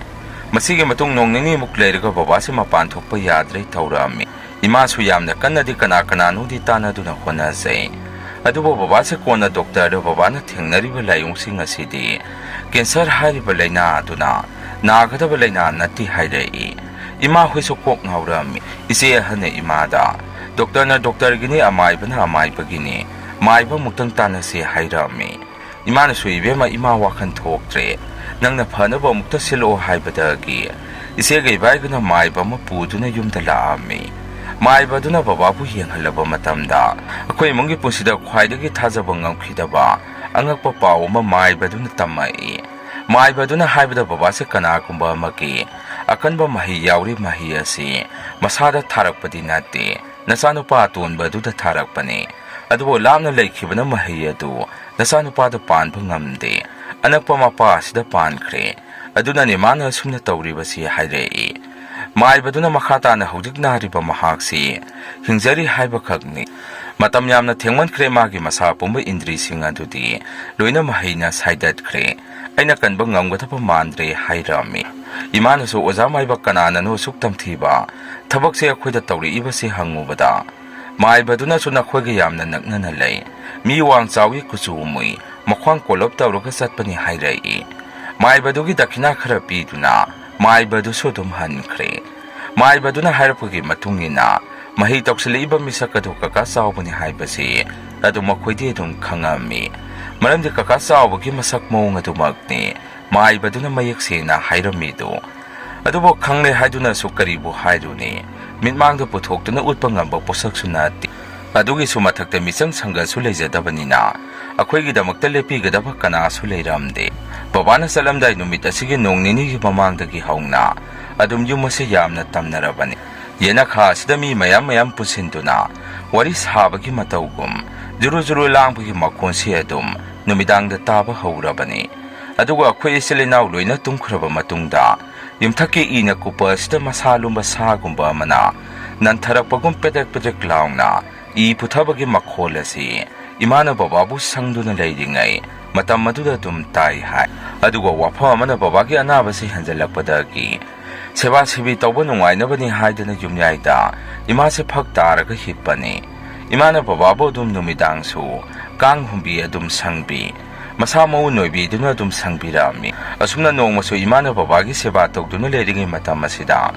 ꯃꯁꯤꯒꯤ ꯃꯇꯨꯡ ꯅꯣꯡ ꯅꯤꯅꯤꯃꯨꯛ ꯂꯩꯔꯒ ꯕꯕꯥꯁꯤ ꯃꯄꯥꯟ ꯊꯣꯛꯄ ꯌꯥꯗ꯭ꯔꯦ ꯇꯧꯔꯛꯑꯝꯃꯤ꯫ ꯏꯃꯥꯁꯨ ꯌꯥꯝꯅ ꯀꯟꯅꯗꯤ ꯀꯅꯥ ꯀꯅꯥꯅꯣꯗꯤ ꯇꯥꯟꯅꯗꯨꯅ ꯍꯣꯠꯅꯖꯩ꯫ ꯑꯗꯨꯕꯨ ꯕꯕꯥꯁꯦ ꯀꯣꯟꯅ ꯗꯣꯛꯇꯔꯗ ꯕꯕꯥꯅ ꯊꯦꯡꯅꯔꯤꯕ ꯂꯥꯏꯑꯣꯡꯁꯤꯡ ꯑꯁꯤꯗꯤ ꯀꯦꯟꯁꯔ ꯍꯥꯏꯔꯤꯕ ꯂꯥꯏꯅꯥ ꯑꯗꯨꯅ ꯅꯥꯒꯗꯕ ꯂꯥꯏꯅꯥ ꯅꯠꯇꯦ ꯍꯥꯏꯔꯛꯏ꯫ ꯏꯃꯥ ꯍꯣꯏꯁꯨ ꯀꯣꯛ ꯉꯥꯎꯔꯝꯃꯤ꯫ ꯏꯆꯦ ꯑꯍꯟꯅ ꯏꯃꯥꯗ, "ꯗꯣꯛꯇꯔꯅ ꯗꯣꯛꯇꯔꯒꯤꯅꯤ, ꯑꯃꯥꯏꯕꯅ ꯑꯃꯥꯏꯕꯒꯤꯅꯤ, ꯃꯥꯏꯕ ꯑꯃꯨꯛꯇꯪ ꯇꯥꯟꯅꯁꯦ" ꯍꯥꯏꯔꯝꯃꯤ꯫ ꯏꯃꯥꯅꯁꯨ, "ꯏꯕꯦꯝꯃ, ꯏꯃꯥ ꯋꯥꯈꯜ ꯊꯣꯛꯇ꯭ꯔꯦ, ꯅꯪꯅ ꯐꯅꯕ ꯑꯃꯨꯛꯇ ꯁꯤꯜꯂꯛꯑꯣ" ꯍꯥꯏꯕꯗꯒꯤ ꯏꯆꯦꯒ ꯏꯕꯥꯏꯒꯅ ꯃꯥꯏꯕ ꯑꯃ ꯄꯨꯗꯨꯅ ꯌꯨꯝꯗ ꯂꯥꯛꯑꯝꯃꯤ꯫ ꯃꯥꯏꯕ ꯑꯗꯨꯅ ꯕꯕꯥꯕꯨ ꯌꯦꯡꯍꯜꯂꯕ ꯃꯇꯝꯗ, ꯑꯩꯈꯣꯏ ꯏꯃꯨꯡꯒꯤ ꯄꯨꯟꯁꯤꯗ ꯈ꯭ꯋꯥꯏꯗꯒꯤ ꯊꯥꯖꯕ ꯉꯝꯈꯤꯗꯕ ꯑꯉꯛꯄ ꯄꯥꯎ ꯑꯃ ꯃꯥꯏꯕ ꯑꯗꯨꯅ ꯇꯝꯃꯛꯏ꯫ ꯃꯥꯏꯕ ꯑꯗꯨꯅ ꯍꯥꯏꯕꯗ, ꯕꯕꯥꯁꯦ ꯀꯅꯥꯒꯨꯝꯕ ꯑꯃꯒꯤ ꯑꯀꯟꯕ ꯃꯍꯩ ꯌꯥꯎꯔꯤ, ꯃꯍꯩ ꯑꯁꯤ ꯃꯁꯥꯗ ꯊꯥꯔꯛꯄꯗꯤ ꯅꯠꯇꯦ, ꯅꯆꯥꯅꯨꯄꯥ ꯑꯇꯣꯟꯕ ꯑꯗꯨꯗ ꯊꯥꯔꯛꯄꯅꯤ꯫ ꯑꯗꯨꯕꯨ ꯂꯥꯞꯅ ꯂꯩꯈꯤꯕꯅ ꯃꯍꯩ ꯑꯗꯨ ꯅꯆꯥꯅꯨꯄꯥꯗ ꯄꯥꯟꯕ ꯉꯝꯗꯦ꯫ ꯑꯅꯛꯄ ꯃꯄꯥ ꯑꯁꯤꯗ ꯄꯥꯟꯈ꯭ꯔꯦ꯫ ꯑꯗꯨꯅꯅꯤ ꯃꯥꯅ ꯑꯁꯨꯝꯅ ꯇꯧꯔꯤꯕꯁꯤ, ꯍꯥꯏꯔꯛꯏ꯫ ꯃꯥꯏꯕꯗꯨꯅ ꯃꯈꯥ ꯇꯥꯅ ꯍꯧꯖꯤꯛ ꯅꯥꯔꯤꯕ ꯃꯍꯥꯛꯁꯤ ꯍꯤꯡꯖꯔꯤ ꯍꯥꯏꯕꯈꯛꯅꯤ꯫ ꯃꯇꯝ ꯌꯥꯝꯅ ꯊꯦꯡꯃꯟꯈ꯭ꯔꯦ, ꯃꯥꯒꯤ ꯃꯁꯥ ꯄꯨꯝꯕ ꯏꯟꯗ꯭ꯔꯤꯁꯤꯡ ꯑꯗꯨꯗꯤ ꯂꯣꯏꯅ ꯃꯍꯩꯅ ꯁꯥꯏꯗꯠꯈ꯭ꯔꯦ꯫ ꯑꯩꯅ ꯀꯟꯕ ꯉꯝꯒꯗꯕ ꯃꯥꯟꯗ꯭ꯔꯦ, ꯍꯥꯏꯔꯝꯃꯤ꯫ ꯏꯃꯥꯅꯁꯨ, "ꯑꯣꯖꯥ ꯃꯥꯏꯕ, ꯀꯅꯥꯅꯅꯣ ꯑꯁꯨꯛ ꯇꯝꯊꯤꯕ ꯊꯕꯛꯁꯦ ꯑꯩꯈꯣꯏꯗ ꯇꯧꯔꯛꯏꯕꯁꯤ?" ꯍꯪꯉꯨꯕꯗ, ꯃꯥꯏꯕꯗꯨꯅꯁꯨ, "ꯅꯈꯣꯏꯒ ꯌꯥꯝꯅ ꯅꯛꯅꯅ ꯂꯩ꯫ ꯃꯤ ꯋꯥꯡ ꯆꯥꯎꯏ, ꯀꯨꯆꯨ ꯃꯨꯏ, ꯃꯈ꯭ꯋꯥꯡ ꯀꯣꯜꯂꯞ ꯇꯧꯔꯒ ꯆꯠꯄꯅꯤ," ꯍꯥꯏꯔꯛꯏ꯫ ꯃꯥꯏꯕꯗꯨꯒꯤ ꯗꯈꯤꯅꯥ ꯈꯔ ꯄꯤꯗꯨꯅ ꯃꯥꯏꯕꯗꯨꯁꯨ ꯑꯗꯨꯝ ꯍꯟꯈ꯭ꯔꯦ꯫ ꯃꯥꯏꯕꯗꯨꯅ ꯍꯥꯏꯔꯛꯄꯒꯤ ꯃꯇꯨꯡ ꯏꯟꯅ, ꯃꯍꯩ ꯇꯧꯁꯤꯜꯂꯛꯏꯕ ꯃꯤꯁꯛ ꯑꯗꯨ ꯀꯀꯥ ꯆꯥꯎꯕꯅꯤ ꯍꯥꯏꯕꯁꯤ ꯑꯗꯨꯝ ꯃꯈꯣꯏꯗꯤ ꯑꯗꯨꯝ ꯈꯪꯉꯝꯃꯤ꯫ ꯃꯔꯝꯗꯤ ꯀꯀꯥ ꯆꯥꯎꯕꯒꯤ ꯃꯁꯛ ꯃꯑꯣꯡ ꯑꯗꯨꯃꯛꯅꯤ ꯃꯥꯏꯕꯗꯨꯅ ꯃꯌꯦꯛ ꯁꯦꯡꯅ ꯍꯥꯏꯔꯝꯃꯤꯗꯨ꯫ ꯑꯗꯨꯕꯨ ꯈꯪꯂꯦ ꯍꯥꯏꯗꯨꯅꯁꯨ ꯀꯔꯤꯕꯨ ꯍꯥꯏꯔꯨꯅꯤ? ꯃꯤꯠꯃꯥꯡꯗ ꯄꯨꯊꯣꯛꯇꯨꯅ ꯎꯠꯄ ꯉꯝꯕ ꯄꯣꯠꯁꯛꯁꯨ ꯅꯠꯇꯦ꯫ ꯑꯗꯨꯒꯤꯁꯨ ꯃꯊꯛꯇ ꯃꯤꯆꯪ ꯁꯪꯒꯁꯨ ꯂꯩꯖꯗꯕꯅꯤꯅ, ꯑꯩꯈꯣꯏꯒꯤꯗꯃꯛꯇ ꯂꯦꯞꯄꯤꯒꯗꯕ ꯀꯅꯥꯁꯨ ꯂꯩꯔꯝꯗꯦ꯫ ꯕꯕꯥꯅ ꯆꯠꯂꯝꯗꯥꯏ ꯅꯨꯃꯤꯠ ꯑꯁꯤꯒꯤ ꯅꯣꯡ ꯅꯤꯅꯤꯒꯤ ꯃꯃꯥꯡꯗꯒꯤ ꯍꯧꯅ ꯑꯗꯨꯝ ꯌꯨꯝ ꯑꯁꯤ ꯌꯥꯝꯅ ꯇꯝꯅꯔꯕꯅꯤ꯫ ꯌꯦꯅꯈꯥ ꯑꯁꯤꯗ ꯃꯤ ꯃꯌꯥꯝ ꯃꯌꯥꯝ ꯄꯨꯟꯁꯤꯟꯗꯨꯅ ꯋꯥꯔꯤ ꯁꯥꯕꯒꯤ ꯃꯇꯧꯒꯨꯝ ꯖꯨꯔꯨ ꯖꯨꯔꯨ ꯂꯥꯡꯕꯒꯤ ꯃꯈꯣꯟꯁꯤ ꯑꯗꯨꯝ ꯅꯨꯃꯤꯗꯥꯡꯗ ꯇꯥꯕ ꯍꯧꯔꯕꯅꯤ꯫ ꯑꯗꯨꯒ ꯑꯩꯈꯣꯏ ꯏꯆꯤꯜ ꯏꯅꯥꯎ ꯂꯣꯏꯅ ꯇꯨꯝꯈ꯭ꯔꯕ ꯃꯇꯨꯡꯗ, ꯌꯨꯝꯊꯛꯀꯤ ꯏꯅ ꯀꯨꯞꯄ ꯑꯁꯤꯗ ꯃꯁꯥ ꯂꯨꯝꯕ ꯁꯥꯒꯨꯝꯕ ꯑꯃꯅ ꯅꯟꯊꯔꯛꯄꯒꯨꯝ ꯄꯦꯗ꯭ꯔꯦꯛ ꯄꯦꯗ꯭ꯔꯦꯛ ꯂꯥꯎꯅ ꯏ ꯄꯨꯊꯕꯒꯤ ꯃꯈꯣꯜ ꯑꯁꯤ ꯏꯃꯥꯅ ꯕꯕꯥꯕꯨ ꯁꯪꯗꯨꯅ ꯂꯩꯔꯤꯉꯩ ꯃꯇꯝ ꯑꯗꯨꯗ ꯑꯗꯨꯝ ꯇꯥꯏ ꯍꯥꯏ꯫ ꯑꯗꯨꯒ ꯋꯥꯐꯝ ꯑꯃꯅ, ꯕꯕꯥꯒꯤ ꯑꯅꯥꯕꯁꯤ ꯍꯦꯟꯖꯜꯂꯛꯄꯗꯒꯤ ꯁꯦꯕꯥ ꯁꯦꯕꯤ ꯇꯧꯕ ꯅꯨꯡꯉꯥꯏꯅꯕꯅꯤ ꯍꯥꯏꯗꯅ ꯌꯨꯝꯌꯥꯏꯗ ꯏꯃꯥꯁꯦ ꯐꯛ ꯇꯥꯔꯒ ꯍꯤꯞꯄꯅꯤ꯫ ꯏꯃꯥꯅ ꯕꯕꯥꯕꯨ ꯑꯗꯨꯝ ꯅꯨꯃꯤꯗꯥꯡꯁꯨ ꯀꯥꯡ ꯍꯨꯝꯕꯤ ꯑꯗꯨꯝ ꯁꯪꯕꯤ, ꯃꯁꯥ ꯃꯎ ꯅꯣꯏꯕꯤꯗꯨꯅ ꯑꯗꯨꯝ ꯁꯪꯕꯤꯔꯛꯑꯝꯃꯤ꯫ ꯑꯁꯨꯝꯅ ꯅꯣꯡꯃꯁꯨ ꯏꯃꯥꯅ ꯕꯕꯥꯒꯤ ꯁꯦꯕꯥ ꯇꯧꯗꯨꯅ ꯂꯩꯔꯤꯉꯩ ꯃꯇꯝ ꯑꯁꯤꯗ,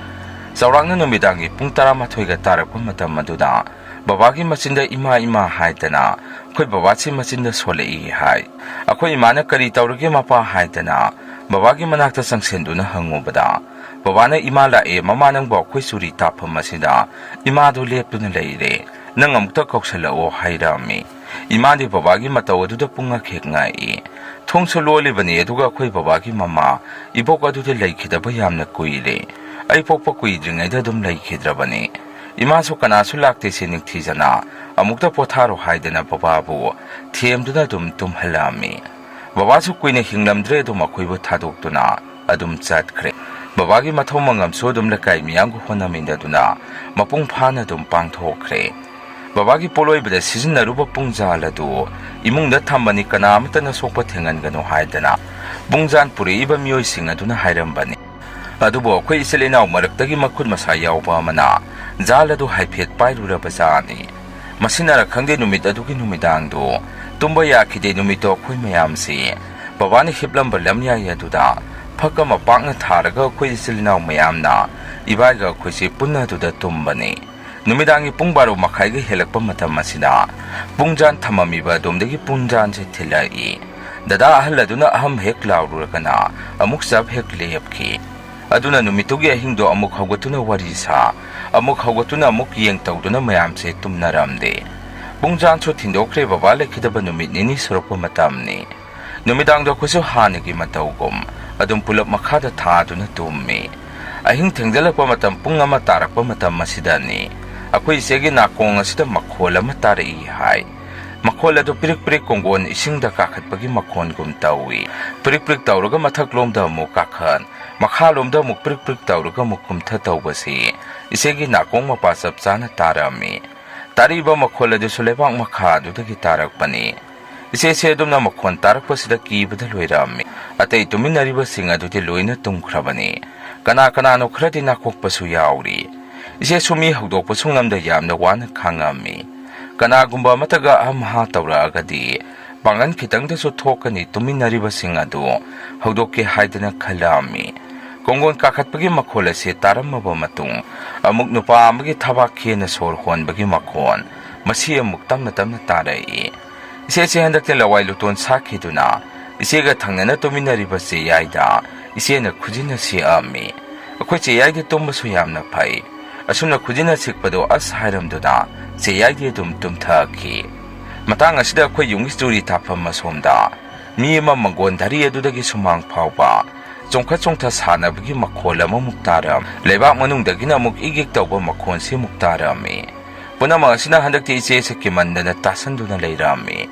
ꯆꯥꯎꯔꯥꯛꯅ ꯅꯨꯃꯤꯗꯥꯡꯒꯤ ꯄꯨꯡ ꯇꯔꯥꯃꯥꯊꯣꯏꯒ ꯇꯥꯔꯛꯄ ꯃꯇꯝ ꯑꯗꯨꯗ, ꯕꯕꯥꯒꯤ ꯃꯆꯤꯟꯗ "ꯏꯃꯥ, ꯏꯃꯥ" ꯍꯥꯏꯗꯅ ꯑꯩꯈꯣꯏ ꯕꯕꯥꯁꯤ ꯃꯆꯤꯟꯗ ꯁꯣꯜꯂꯛꯏ ꯍꯥꯏ꯫ ꯑꯩꯈꯣꯏ ꯏꯃꯥꯅ "ꯀꯔꯤ ꯇꯧꯔꯒꯦ ꯃꯄꯥ?" ꯍꯥꯏꯗꯅ ꯕꯕꯥꯒꯤ ꯃꯅꯥꯛꯇ ꯆꯪꯁꯤꯟꯗꯨꯅ ꯍꯪꯉꯨꯕꯗ, ꯕꯕꯥꯅ, "ꯏꯃꯥ ꯂꯥꯛꯑꯦ, ꯃꯃꯥ ꯅꯪꯕꯨ ꯑꯩꯈꯣꯏ ꯆꯨꯔꯤ ꯇꯥꯐꯝ ꯑꯁꯤꯗ ꯏꯃꯥꯗꯨ ꯂꯦꯞꯇꯨꯅ ꯂꯩꯔꯦ, ꯅꯪ ꯑꯃꯨꯛꯇ ꯀꯧꯁꯜꯂꯛꯑꯣ" ꯍꯥꯏꯔꯝꯃꯤ꯫ ꯏꯃꯥꯗꯤ ꯕꯕꯥꯒꯤ ꯃꯇꯧ ꯑꯗꯨꯗ ꯄꯨꯡꯉꯛ ꯍꯦꯛ ꯉꯛꯏ꯫ "ꯊꯣꯡꯁꯨ ꯂꯣꯜꯂꯤꯕꯅꯤ, ꯑꯗꯨꯒ ꯑꯩꯈꯣꯏ ꯕꯕꯥꯒꯤ ꯃꯃꯥ ꯏꯕꯣꯛ ꯑꯗꯨꯗꯤ ꯂꯩꯈꯤꯗꯕ ꯌꯥꯝꯅ ꯀꯨꯏꯔꯦ꯫ ꯑꯩ ꯄꯣꯛꯄ ꯀꯨꯏꯗ꯭ꯔꯤꯉꯩꯗ ꯑꯗꯨꯝ ꯂꯩꯈꯤꯗ꯭ꯔꯕꯅꯤ꯫ ꯏꯃꯥꯁꯨ ꯀꯅꯥꯁꯨ ꯂꯥꯛꯇꯦ ꯁꯤ ꯅꯤꯡꯊꯤꯖꯅ꯫ ꯑꯃꯨꯛꯇ ꯄꯣꯊꯥꯔꯣ" ꯍꯥꯏꯗꯅ ꯕꯕꯥꯕꯨ ꯊꯦꯝꯗꯨꯅ ꯑꯗꯨꯝ ꯇꯨꯝꯍꯜꯂꯛꯑꯝꯃꯤ꯫ ꯕꯕꯥꯁꯨ ꯀꯨꯏꯅ ꯍꯤꯡꯂꯝꯗ꯭ꯔꯦ ꯑꯗꯨꯝ ꯑꯩꯈꯣꯏꯕꯨ ꯊꯥꯗꯣꯛꯇꯨꯅ ꯑꯗꯨꯝ ꯆꯠꯈ꯭ꯔꯦ꯫ ꯕꯕꯥꯒꯤ ꯃꯊꯧ ꯃꯉꯝꯁꯨ ꯑꯗꯨꯝ ꯂꯩꯀꯥꯏ ꯃꯤꯌꯥꯝꯒ ꯍꯣꯠꯅꯃꯤꯟꯅꯗꯨꯅ ꯃꯄꯨꯡ ꯐꯥꯅ ꯑꯗꯨꯝ ꯄꯥꯡꯊꯣꯛꯈ꯭ꯔꯦ꯫ ꯕꯕꯥꯒꯤ ꯄꯣꯠꯂꯣꯏꯕꯗ ꯁꯤꯖꯤꯟꯅꯔꯨꯕ ꯄꯨꯡꯖꯥꯜ ꯑꯗꯨ ꯏꯃꯨꯡꯗ ꯊꯝꯕꯅꯤ, ꯀꯅꯥ ꯑꯃꯠꯇꯅ ꯁꯣꯛꯄ ꯊꯦꯡꯍꯟꯒꯅꯨ ꯍꯥꯏꯗꯅ ꯄꯨꯡꯖꯥꯜ ꯄꯨꯔꯛꯏꯕ ꯃꯤꯑꯣꯏꯁꯤꯡ ꯑꯗꯨꯅ ꯍꯥꯏꯔꯝꯕꯅꯤ꯫ ꯑꯗꯨꯕꯨ ꯑꯩꯈꯣꯏ ꯏꯆꯤꯜ ꯏꯅꯥꯎ ꯃꯔꯛꯇꯒꯤ ꯃꯈꯨꯠ ꯃꯁꯥ ꯌꯥꯎꯕ ꯑꯃꯅ ꯖꯥꯜ ꯑꯗꯨ ꯍꯥꯏꯐꯦꯠ ꯄꯥꯏꯔꯨꯔꯕꯖꯥꯠꯅꯤ꯫ ꯃꯁꯤꯅꯔ ꯈꯪꯗꯦ, ꯅꯨꯃꯤꯠ ꯑꯗꯨꯒꯤ ꯅꯨꯃꯤꯗꯥꯡꯗꯨ ꯇꯨꯝꯕ ꯌꯥꯈꯤꯗꯦ꯫ ꯅꯨꯃꯤꯠꯇꯣ ꯑꯩꯈꯣꯏ ꯃꯌꯥꯝꯁꯤ ꯕꯕꯥꯅ ꯍꯤꯞꯂꯝꯕ ꯂꯝꯌꯥꯏ ꯑꯗꯨꯗ ꯐꯛ ꯑꯃ ꯄꯥꯛꯅ ꯊꯥꯔꯒ ꯑꯩꯈꯣꯏ ꯏꯆꯤꯜ ꯏꯅꯥꯎ ꯃꯌꯥꯝꯅ ꯏꯕꯥꯏꯒ ꯑꯩꯈꯣꯏꯁꯤ ꯄꯨꯟꯅ ꯑꯗꯨꯗ ꯇꯨꯝꯕꯅꯤ꯫ ꯅꯨꯃꯤꯗꯥꯡꯒꯤ ꯄꯨꯡ ꯕꯥꯔꯣ ꯃꯈꯥꯏꯒ ꯍꯦꯜꯂꯛꯄ ꯃꯇꯝ ꯑꯁꯤꯗ ꯄꯨꯡꯖꯥꯟ ꯊꯝꯃꯝꯃꯤꯕ ꯑꯗꯣꯝꯗꯒꯤ ꯄꯨꯡꯖꯥꯟꯁꯦ ꯊꯤꯜꯂꯛꯏ꯫ ꯗꯗꯥ ꯑꯍꯜ ꯑꯗꯨꯅ ꯑꯍꯝ ꯍꯦꯛ ꯂꯥꯎꯔꯨꯔꯒꯅ ꯑꯃꯨꯛ ꯆꯞ ꯍꯦꯛ ꯂꯦꯞꯈꯤ꯫ ꯑꯗꯨꯅ ꯅꯨꯃꯤꯠꯇꯨꯒꯤ ꯑꯍꯤꯡꯗꯣ ꯑꯃꯨꯛ ꯍꯧꯒꯠꯇꯨꯅ ꯋꯥꯔꯤ ꯁꯥ, ꯑꯃꯨꯛ ꯍꯧꯒꯠꯇꯨꯅ ꯑꯃꯨꯛ ꯌꯦꯡ ꯇꯧꯗꯨꯅ ꯃꯌꯥꯝꯁꯦ ꯇꯨꯝꯅꯔꯝꯗꯦ꯫ ꯄꯨꯡꯖꯥꯟꯁꯨ ꯊꯤꯟꯗꯣꯛꯈ꯭ꯔꯦ, ꯕꯕꯥ ꯂꯩꯈꯤꯗꯕ ꯅꯨꯃꯤꯠ ꯅꯤꯅꯤ ꯁꯨꯔꯛꯄ ꯃꯇꯝꯅꯤ꯫ ꯅꯨꯃꯤꯗꯥꯡꯗꯣ ꯑꯩꯈꯣꯏꯁꯨ ꯍꯥꯟꯅꯒꯤ ꯃꯇꯧꯒꯨꯝ ꯑꯗꯨꯝ ꯄꯨꯂꯞ ꯃꯈꯥꯗ ꯊꯥꯗꯨꯅ ꯇꯨꯝꯃꯤ꯫ ꯑꯍꯤꯡ ꯊꯦꯡꯖꯤꯜꯂꯛꯄ ꯃꯇꯝ, ꯄꯨꯡ ꯑꯃ ꯇꯥꯔꯛꯄ ꯃꯇꯝ ꯑꯁꯤꯗꯅꯤ ꯑꯩꯈꯣꯏ ꯏꯆꯦꯒꯤ ꯅꯥꯀꯣꯡ ꯑꯁꯤꯗ ꯃꯈꯣꯜ ꯑꯃ ꯇꯥꯔꯛꯏ ꯍꯥꯏ꯫ ꯃꯈꯣꯜ ꯑꯗꯨ ꯄ꯭ꯔꯤꯛ ꯄ꯭ꯔꯤꯛ ꯀꯣꯡꯒꯣꯟ ꯏꯁꯤꯡꯗ ꯀꯥꯈꯠꯄꯒꯤ ꯃꯈꯣꯟꯒꯨꯝ ꯇꯧꯏ꯫ ꯄ꯭ꯔꯤꯛ ꯄ꯭ꯔꯤꯛ ꯇꯧꯔꯒ ꯃꯊꯛꯂꯣꯝꯗ ꯑꯃꯨꯛ ꯀꯥꯈꯠ, ꯃꯈꯥꯂꯣꯝꯗ ꯑꯃꯨꯛ ꯄ꯭ꯔꯤꯛ ꯄ꯭ꯔꯤꯛ ꯇꯧꯔꯒ ꯑꯃꯨꯛ ꯀꯨꯝꯊ ꯇꯧꯕꯁꯤ ꯏꯆꯦꯒꯤ ꯅꯥꯀꯣꯡ ꯃꯄꯥ ꯆꯞ ꯆꯥꯅ ꯇꯥꯔꯝꯃꯤ꯫ ꯇꯥꯔꯛꯏꯕ ꯃꯈꯣꯜ ꯑꯗꯨꯁꯨ ꯂꯩꯕꯥꯛ ꯃꯈꯥ ꯑꯗꯨꯗꯒꯤ ꯇꯥꯔꯛꯄꯅꯤ꯫ ꯏꯆꯦꯁꯦ ꯑꯗꯨꯝꯅ ꯃꯈꯣꯟ ꯇꯥꯔꯛꯄꯁꯤꯗ ꯀꯤꯕꯗ ꯂꯣꯏꯔꯝꯃꯤ꯫ ꯑꯇꯩ ꯇꯨꯃꯤꯟꯅꯔꯤꯕꯁꯤꯡ ꯑꯗꯨꯗꯤ ꯂꯣꯏꯅ ꯇꯨꯝꯈ꯭ꯔꯕꯅꯤ꯫ ꯀꯅꯥ ꯀꯅꯥꯅꯣ ꯈꯔꯗꯤ ꯅꯥꯀꯣꯛꯄꯁꯨ ꯌꯥꯎꯔꯤ꯫ ꯏꯆꯦꯁꯨ ꯃꯤ ꯍꯧꯗꯣꯛꯄꯁꯨ ꯉꯝꯗ ꯌꯥꯝꯅ ꯋꯥꯅ ꯈꯥꯡꯉꯝꯃꯤ꯫ ꯀꯅꯥꯒꯨꯝꯕ ꯑꯃꯠꯇꯒ ꯑꯍꯝ ꯍꯥ ꯇꯧꯔꯛꯑꯒꯗꯤ ꯄꯥꯡꯒꯜ ꯈꯤꯇꯪꯗꯁꯨ ꯊꯣꯛꯀꯅꯤ ꯇꯨꯃꯤꯟꯅꯔꯤꯕꯁꯤꯡ ꯑꯗꯨ ꯍꯧꯗꯣꯛꯀꯦ ꯍꯥꯏꯗꯅ ꯈꯜꯂꯛꯑꯝꯃꯤ꯫ ꯀꯣꯡꯒꯣꯟ ꯀꯥꯈꯠꯄꯒꯤ ꯃꯈꯣꯜ ꯑꯁꯤ ꯇꯥꯔꯝꯃꯕ ꯃꯇꯨꯡ ꯑꯃꯨꯛ ꯅꯨꯄꯥ ꯑꯃꯒꯤ ꯊꯕꯥꯛ ꯈꯦꯅ ꯁꯣꯔ ꯍꯣꯟꯕꯒꯤ ꯃꯈꯣꯜ, ꯃꯁꯤ ꯑꯃꯨꯛ ꯇꯞꯅ ꯇꯞꯅ ꯇꯥꯔꯛꯏ꯫ ꯏꯆꯦꯁꯦ ꯍꯟꯗꯛꯇꯤ ꯂꯋꯥꯏ ꯂꯨꯇꯣꯟ ꯁꯥꯈꯤꯗꯨꯅ ꯏꯆꯦꯒ ꯊꯪꯅꯅ ꯇꯨꯃꯤꯟꯅꯔꯤꯕ ꯆꯦꯌꯥꯏꯗ ꯏꯆꯦꯅ ꯈꯨꯖꯤꯟꯅ ꯁꯤꯛꯑꯝꯃꯤ꯫ ꯑꯩꯈꯣꯏ ꯆꯦꯌꯥꯏꯗꯤ ꯇꯨꯝꯕꯁꯨ ꯌꯥꯝꯅ ꯐꯩ꯫ ꯑꯁꯨꯝꯅ ꯈꯨꯖꯤꯟꯅ ꯁꯤꯛꯄꯗꯣ ꯑꯁ ꯍꯥꯏꯔꯝꯗꯨꯅ ꯆꯦꯌꯥꯏꯗꯤ ꯑꯗꯨꯝ ꯇꯨꯝꯊꯈꯤ꯫ ꯃꯇꯥꯡ ꯑꯁꯤꯗ ꯑꯩꯈꯣꯏ ꯌꯨꯝꯒꯤ ꯆꯨꯔꯤ ꯊꯥꯐꯝ ꯑꯁꯣꯝꯗ ꯃꯤ ꯑꯃ ꯃꯪꯒꯣꯟ ꯙꯔꯤ ꯑꯗꯨꯗꯒꯤ ꯁꯨꯃꯥꯡ ꯐꯥꯎꯕ ꯆꯣꯡꯈꯠ ꯆꯣꯡꯊ ꯁꯥꯟꯅꯕꯒꯤ ꯃꯈꯣꯜ ꯑꯃꯃꯨꯛ ꯇꯥꯔꯝ, ꯂꯩꯕꯥꯛ ꯃꯅꯨꯡꯗꯒꯤꯅ ꯑꯃꯨꯛ ꯏꯛ ꯏꯛ ꯇꯧꯕ ꯃꯈꯣꯟꯁꯤꯃꯨꯛ ꯇꯥꯔꯝꯃꯤ꯫ ꯄꯨꯝꯅꯃꯛ ꯑꯁꯤꯅ ꯍꯟꯗꯛꯇꯤ ꯏꯆꯦꯁꯦ ꯀꯤꯃꯟꯗꯅ ꯇꯥꯁꯟꯗꯨꯅ ꯂꯩꯔꯝꯃꯤ꯫